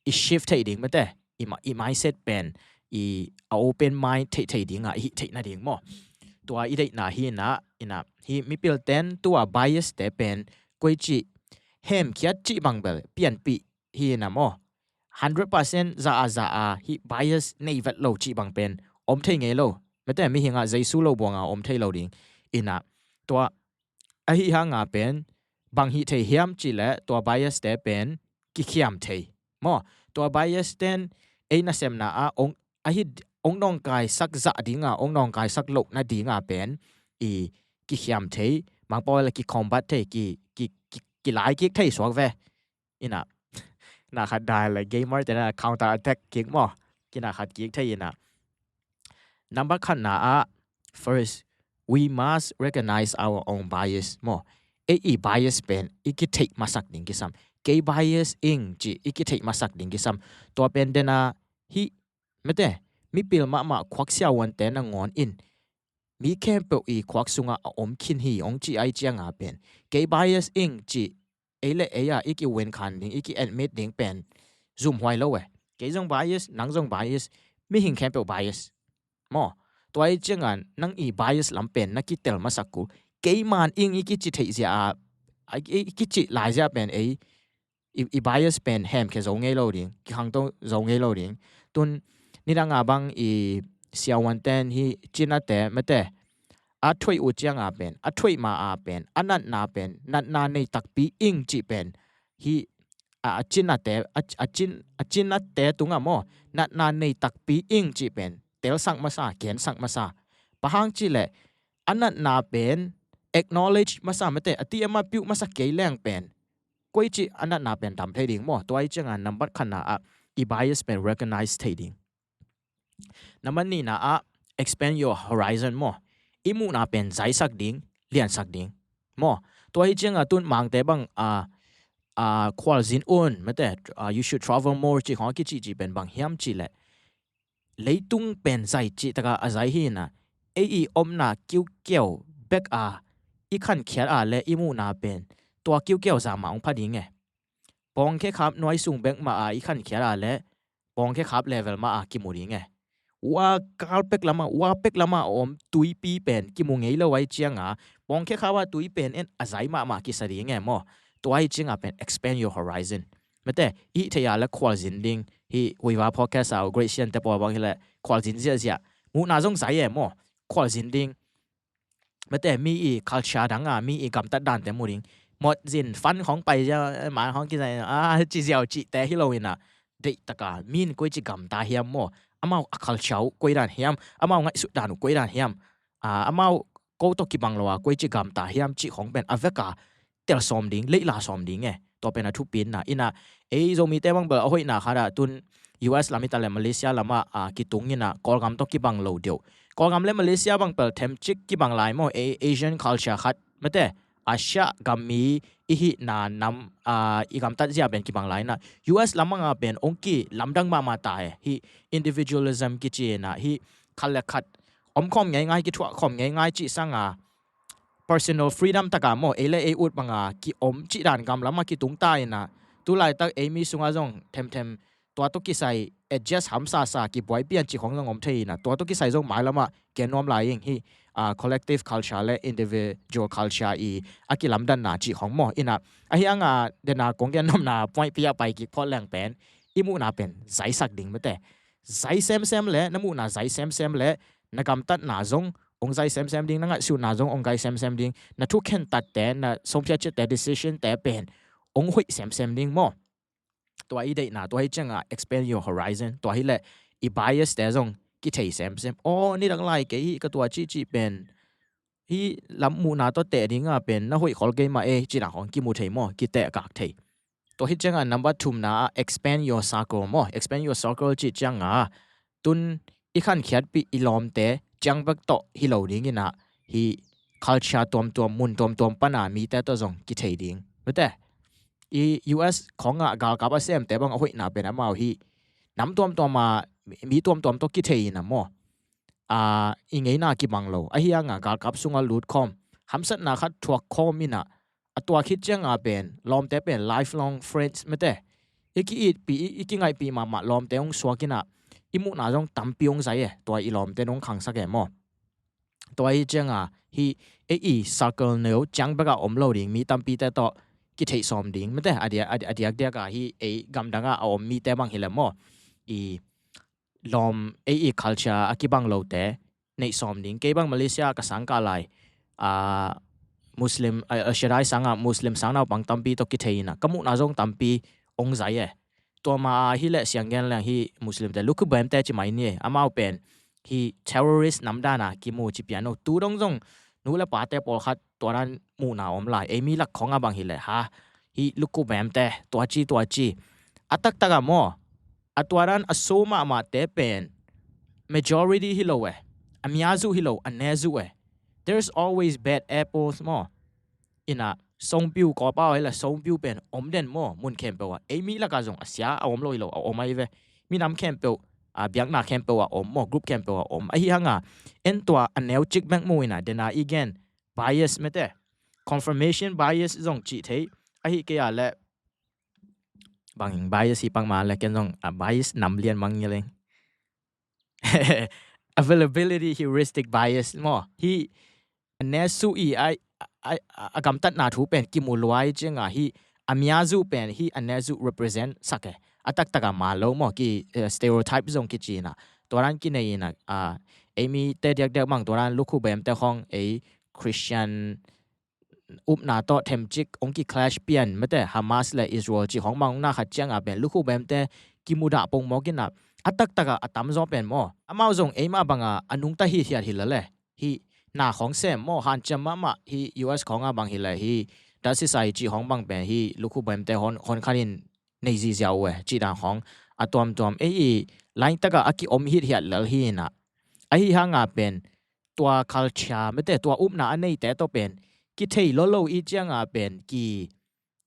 i shift theih ding mate. I, ma, i mindset pen i a open mind theih theih dinga i hih theih nading maw. Tua i deihna hi ina, ina hih mipilten tua bias te pen koici hemkhiat cih bang bel pianpih hi ina maw. Hundred percent za a za a hih bias nei vet lo cih bang pen om thei ngei lo. Mate, mihingah Jesu lo buanga om thei lo ding. Ina tua ahi hanga pen bang hih thei hiam cih leh tua bias te pen kikhiam thei maw. Tua bias ten ei nasemna ah ong, ahi, ong nawngkaisak zah dinga, ong nawngkaisak loh nadinga pen i kikhiam thei, mangpawl le ki combat thei, ki, ki, ki, ki lai kik thei suak ve. Ina, na khat dai le gamer te na counter attack kik maw. Kina khat kik thei ina. Number khatna ah, first, we must recognize our own bias maw. Ei i bias pen i kitheih masak ding kisam. Kei bias ing ci i kitheih masak ding kisam. Tua pen dena hi mete, mipil mahmah khuak siavuante nangawn in mi khempeuh i khuak sungah a om khin hi ong ci ai cianga pen kei bias ing ci ei le ei a i ki wen khan ding, i ki admit ding pen zumhuai lo e. Kei zong bias, nang zong bias, mihing khempeuh bias maw. Tua i cianga nang i bias lam pen na kitel masak kul. Kei man ing i kici theih zia a, i kici lai zia pen ei i, i bias pen hemkhia zo ngei lo ding, kikhangto zo ngei lo ding. Tun nidanga bang i siavuanten hi cinate mete a thuih uh cianga pen, a thuih ma a pen, a natna pen, natna nei takpi ing cih pen hi a, a cinate, a, a cin, a cinate tunga maw, natna nei takpi ing cih pen telsak masa, gensak masa. Bang hang cih leh a natna pen acknowledge masa mete, a ti ama piuh masa kei leng pen koi cih a natna pen dam thei ding maw. Tua i cianga number khatna ah i bias pen recognize thei ding. Number nihna ah expand your horizon maw. I muhna pen zaisak ding, liansak ding maw. Tua hi cianga tun mangte bang a, a khualzin un mete, a, you should travel more cih khong a kicihcih pen bang hiam cih leh leitung pen zai cih taka a zai hi ina, ei i omna kiukiau bek a i khankhiat a le i muhna pen tua kiukiau zama ong pha ding e. Pawngkhe khap nuai sung bek ma a i khankhiat a le pawngkhe khap level ma a kimu ding e. Ua kal pek lama, ua pek lama a om tuipi pen kimu ngei lo ai cianga pawngkhe khap a tui pen en a zai mahmah kisa ding e maw. Tua hi cianga pen expand your horizon. Mete, i thei a le khualzin ding, hi Huiva podcast a u Gracian te pawl bang hi le khualzin ziahziah. Muhna zong zai e maw, khualzin ding. Mete, mi i culture dang a, mi i gamtat dante mu ding. Mawtzin fan khong pai zia, man khong kizai a, ci ziau cihte hi lo ina. Deih taka, min koi ci gamta hiam maw. Amau a culture uh koi dan hiam, amau ngaihsut dan uh koi dan hiam. A, amau ko tawh kibang lo a koi ci gamta hiam cih khong pen a veka tel sawm ding, leihla sawm ding e. Tua pen a thupina ina, ei Zomite bang bel a hoihna khat ah tun U S lam i ta le Malaysia lamah a kitung ina Kawlgam tawh kibang lo deuh. Kawlgam le Malaysia bang pel themcik kibang lai maw, ei Asian culture khat mete, Asia gam mi i hihna nam a i gamtat zia pen kibang lai ina U S lamang a pen ong ki lamdang mahmah ta e. Hi individualism kici ina hi khat le khat om khawm ngeingai, kithuah khawm ngeingai cih sanga personal freedom taka maw, ei le ei ut banga ki om cih dan gam lama kitung ta ina, tu laitak ei mi sunga zong themthem tua tawh kisai adjust hamsasa kibuai pian cih khong zong om thei ina, tua tawh kisai zong mai lama gen nuam lai ing hi, a, collective culture le individual culture i a kilamdanna cih khong maw ina, ahi anga dena kong gen nuamna point pi a pai kik phot leng pen i muhna pen zaisak ding mete. Zai semsem le, na muhna zai semsem le, na gamtatna zong ong zai semsem ding, na ngaihsutna zong ong zai semsem ding, na thukhen tatte, na songphiat ciatte, decision te pen ong hoih semsem ding maw. Tua i deihna, tua hi cianga expand your horizon, tua hi le i bias te zong kithei semsem. Aw, nidang lai kei hi ka tua cihcih pen hi lam muhna tawh teh dinga pen na hoih khol kei mah e, cih dan khong kimu thei maw, kiteh kak thei. Tua hi cianga number thumna ah expand your circle maw. Expand your circle cih cianga tun i khankhiatpih i lawmte ciang bek tawh hi lo ding ina, hi culture tuamtuam, mun tuamtuam pana mite tawh zong kithei ding. Mete, i U S khongah galkap a semte bang a hoihna pen amau hi nam tuamtuama mi tuamtuam tawh kithei ina maw. A, i ngeina kibang lo ahi anga galkap sunga lut khawm, hamsatna khat thuak khawm ina, a tua khit cianga pen lawmte pen lifelong friends mete. I ki-itpih, i, i kingaihpih mahmah lawmte hong suak ina, i muhna zong tampi hong zai e, tua i lawmte nong khangsak e maw. Tua hi cianga hi ei i circle neu ciang beka om lo ding mi tampite tawh kitheih sawm ding mete, a diak, a diakdiaka hi ei gamdanga a om mite bang hi le maw. I lawm ei i culture a kibang lote neih sawm ding. Kei bang Malaysia ka sang kah lai, a, Muslim, a, a Shadai sanga Muslim sang naupang tampi tawh kithei ina, ka muhna zong tampi ong zai e. Tua ma a hi le siang gen leng hi Muslimte, lukhu bemte ci mai ni e. Amau pen hi terrorist namdana kimu ci pian o. Tu dong zong nu le pate pawlkhat tua dan muhna om lai. Ei mi lak khawng a bang hileh ha, hih lukhubemte tua ci tua ci, a taktak a maw, a tua dan a so mahmahte pen majority hi lo e, a miazu hi lo, a nezu e. There's always bad apples maw. Ina songpiu kawpa hileh songpiu pen om den maw, mun khempeuh ah. Ei mi laka zong a sia a om lo hi lo, a om ahi ve. Minam khempeuh, a biakna khempeuh ah om maw, group khempeuh ah om. Ahi hanga en tua a neu cik bek mu ina dena i gen bias mete, confirmation bias zong cih thei. Ahi kei a le bangin bias hi pak ma le ken zong a bias nam lian mang ngiling. Availability heuristic bias maw. Hih a nesu i a, a, a, a gamtatna thu pen kimu luai cianga hih a miazu pen hih a nesu represent sak e. A taktaka ma lo maw, ki, eh, stereotype zong kicina. Tua dan kinei ina, a, ei mite diakdiak mang tua dan lukhubemte khawng ei Christian upna tawh themcik hong ki clash pian mete, Hamas le Israel cih hong mang na khat cianga pen lukhubemte kimudah pongmawk ina, a taktaka a tamzaw pen maw, amau zong eimah banga a nungta hithiat hi lale. Hih na khawng sem maw, hanciam mahmah, hih U S khawnga bang hileh hih Dasisai cih hong bang pen hih lukhubemte hon, hon khanin nei zizia uh e, cih dan khawng a tuamtuam ei i laintaka a kiom hithiat lel hi ina. Ahi hanga pen tua culture mete, tua upna a neite tawh pen kithei lolo i cianga pen ki,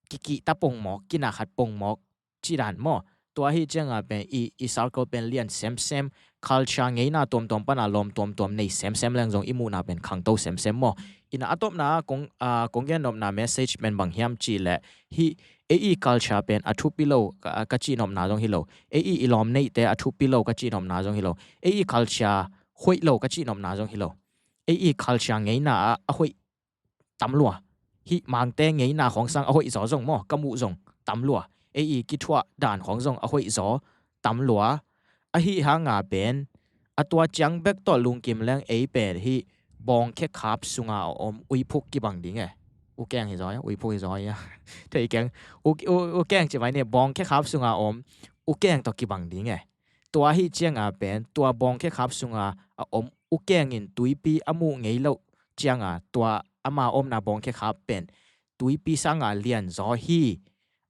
kikihta pongmawk, kina khat pongmawk, cih dan maw. Tua hi cianga pen i, i circle pen lian semsem, culture ngeina tuamtuam pana lawm tuamtuam nei semsem leng zong i muhna pen khangto semsem maw. Ina a tawpna kong, a, kong gen nopna message pen bang hiam cihleh, hih ei i culture pen a thupi lo ka, ka cih nopna zong hi lo. Ei i i lawm neite a thupi lo ka cih nopna zong hi lo. Ei i culture hoih lo ka cih nopna zong hi lo. Ei i culture ngeina a, a hoih tam lua. Hih mangte ngeina khawng sang a hoih zaw zong maw, ka muh zong tam lua. Ei i kithuah dan khawng zong a hoih zaw tam lua. Ahi hanga pen a tua ciang bek tawh lungkim leng ei pen hih bawngkhe khap sunga a om uiphuk kibang ding e. U keng hi zaw ia, uiphuk hi zaw ia. Thei keng. U, u, u keng ci mai ni, bawngkhe khap sunga a om u keng tawh kibang ding e. Tua hi cianga pen tua bawngkhe khap sunga a om u keng in tuipi a muh ngei loh cianga tua ama omna bawngkhe khap pen tuipi sanga lian zaw hi,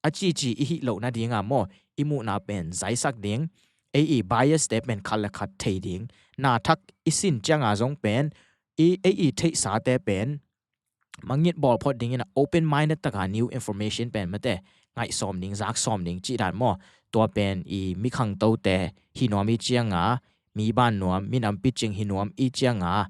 a cici i hih loh nadinga maw, i muhna pen zaisak ding. Ei i bias te pen khat le khat thei ding. Na thak i sin cianga zong pen i, ei i theihsate pen mangngilh bawl phot dingin a open minded taka new information pen mate ngaih sawm ding, zak sawm ding cih dan maw. Tua pen i mi khangtote hi nuam i cianga, mi ban nuam, minam picing hi nuam i cianga,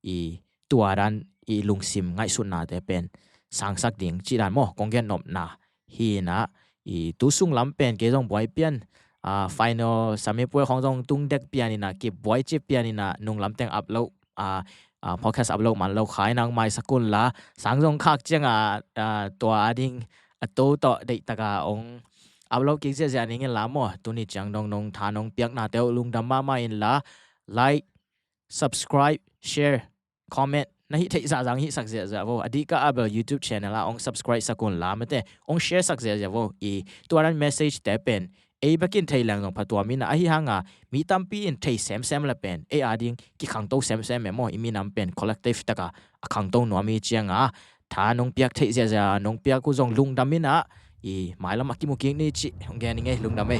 i tua dan i lungsim ngaihsutnate pen sangsak ding cih dan maw, kong gen nopna hi ina. I tu sung lam pen kei zong buai pian, a, final semifinal khawng zong tung dek pian ina, kibuai ci pian ina, nung lamteng upload, a, a, podcast upload man lo khai nang mai sakun la, sang zong khak cianga, a, tua a ding a to tawh deihtaka ong upload kik ziahziah ning in la maw. Tuni ciang nong, nong tha nong piaknate uh lungdam mahmah in la, like, subscribe, share, comment na hih theih zahzah hih sak ziahziah vo. A dihka a bel YouTube channel ah ong subscribe sakun la mate, ong share sak ziahziah vo. I tua dan message te pen ei bekin thei leng zong phatuam ina, ahi hanga mi tampi in thei semsem le pen ei a ding kikhangto semsem e maw. I minam pen collective taka a khangto nuam i cianga tha nong piak theih ziahziah nong piak uh zong lungdam ina, i mailam a kimu kik ni cih hong gen ing ei, lungdam ei.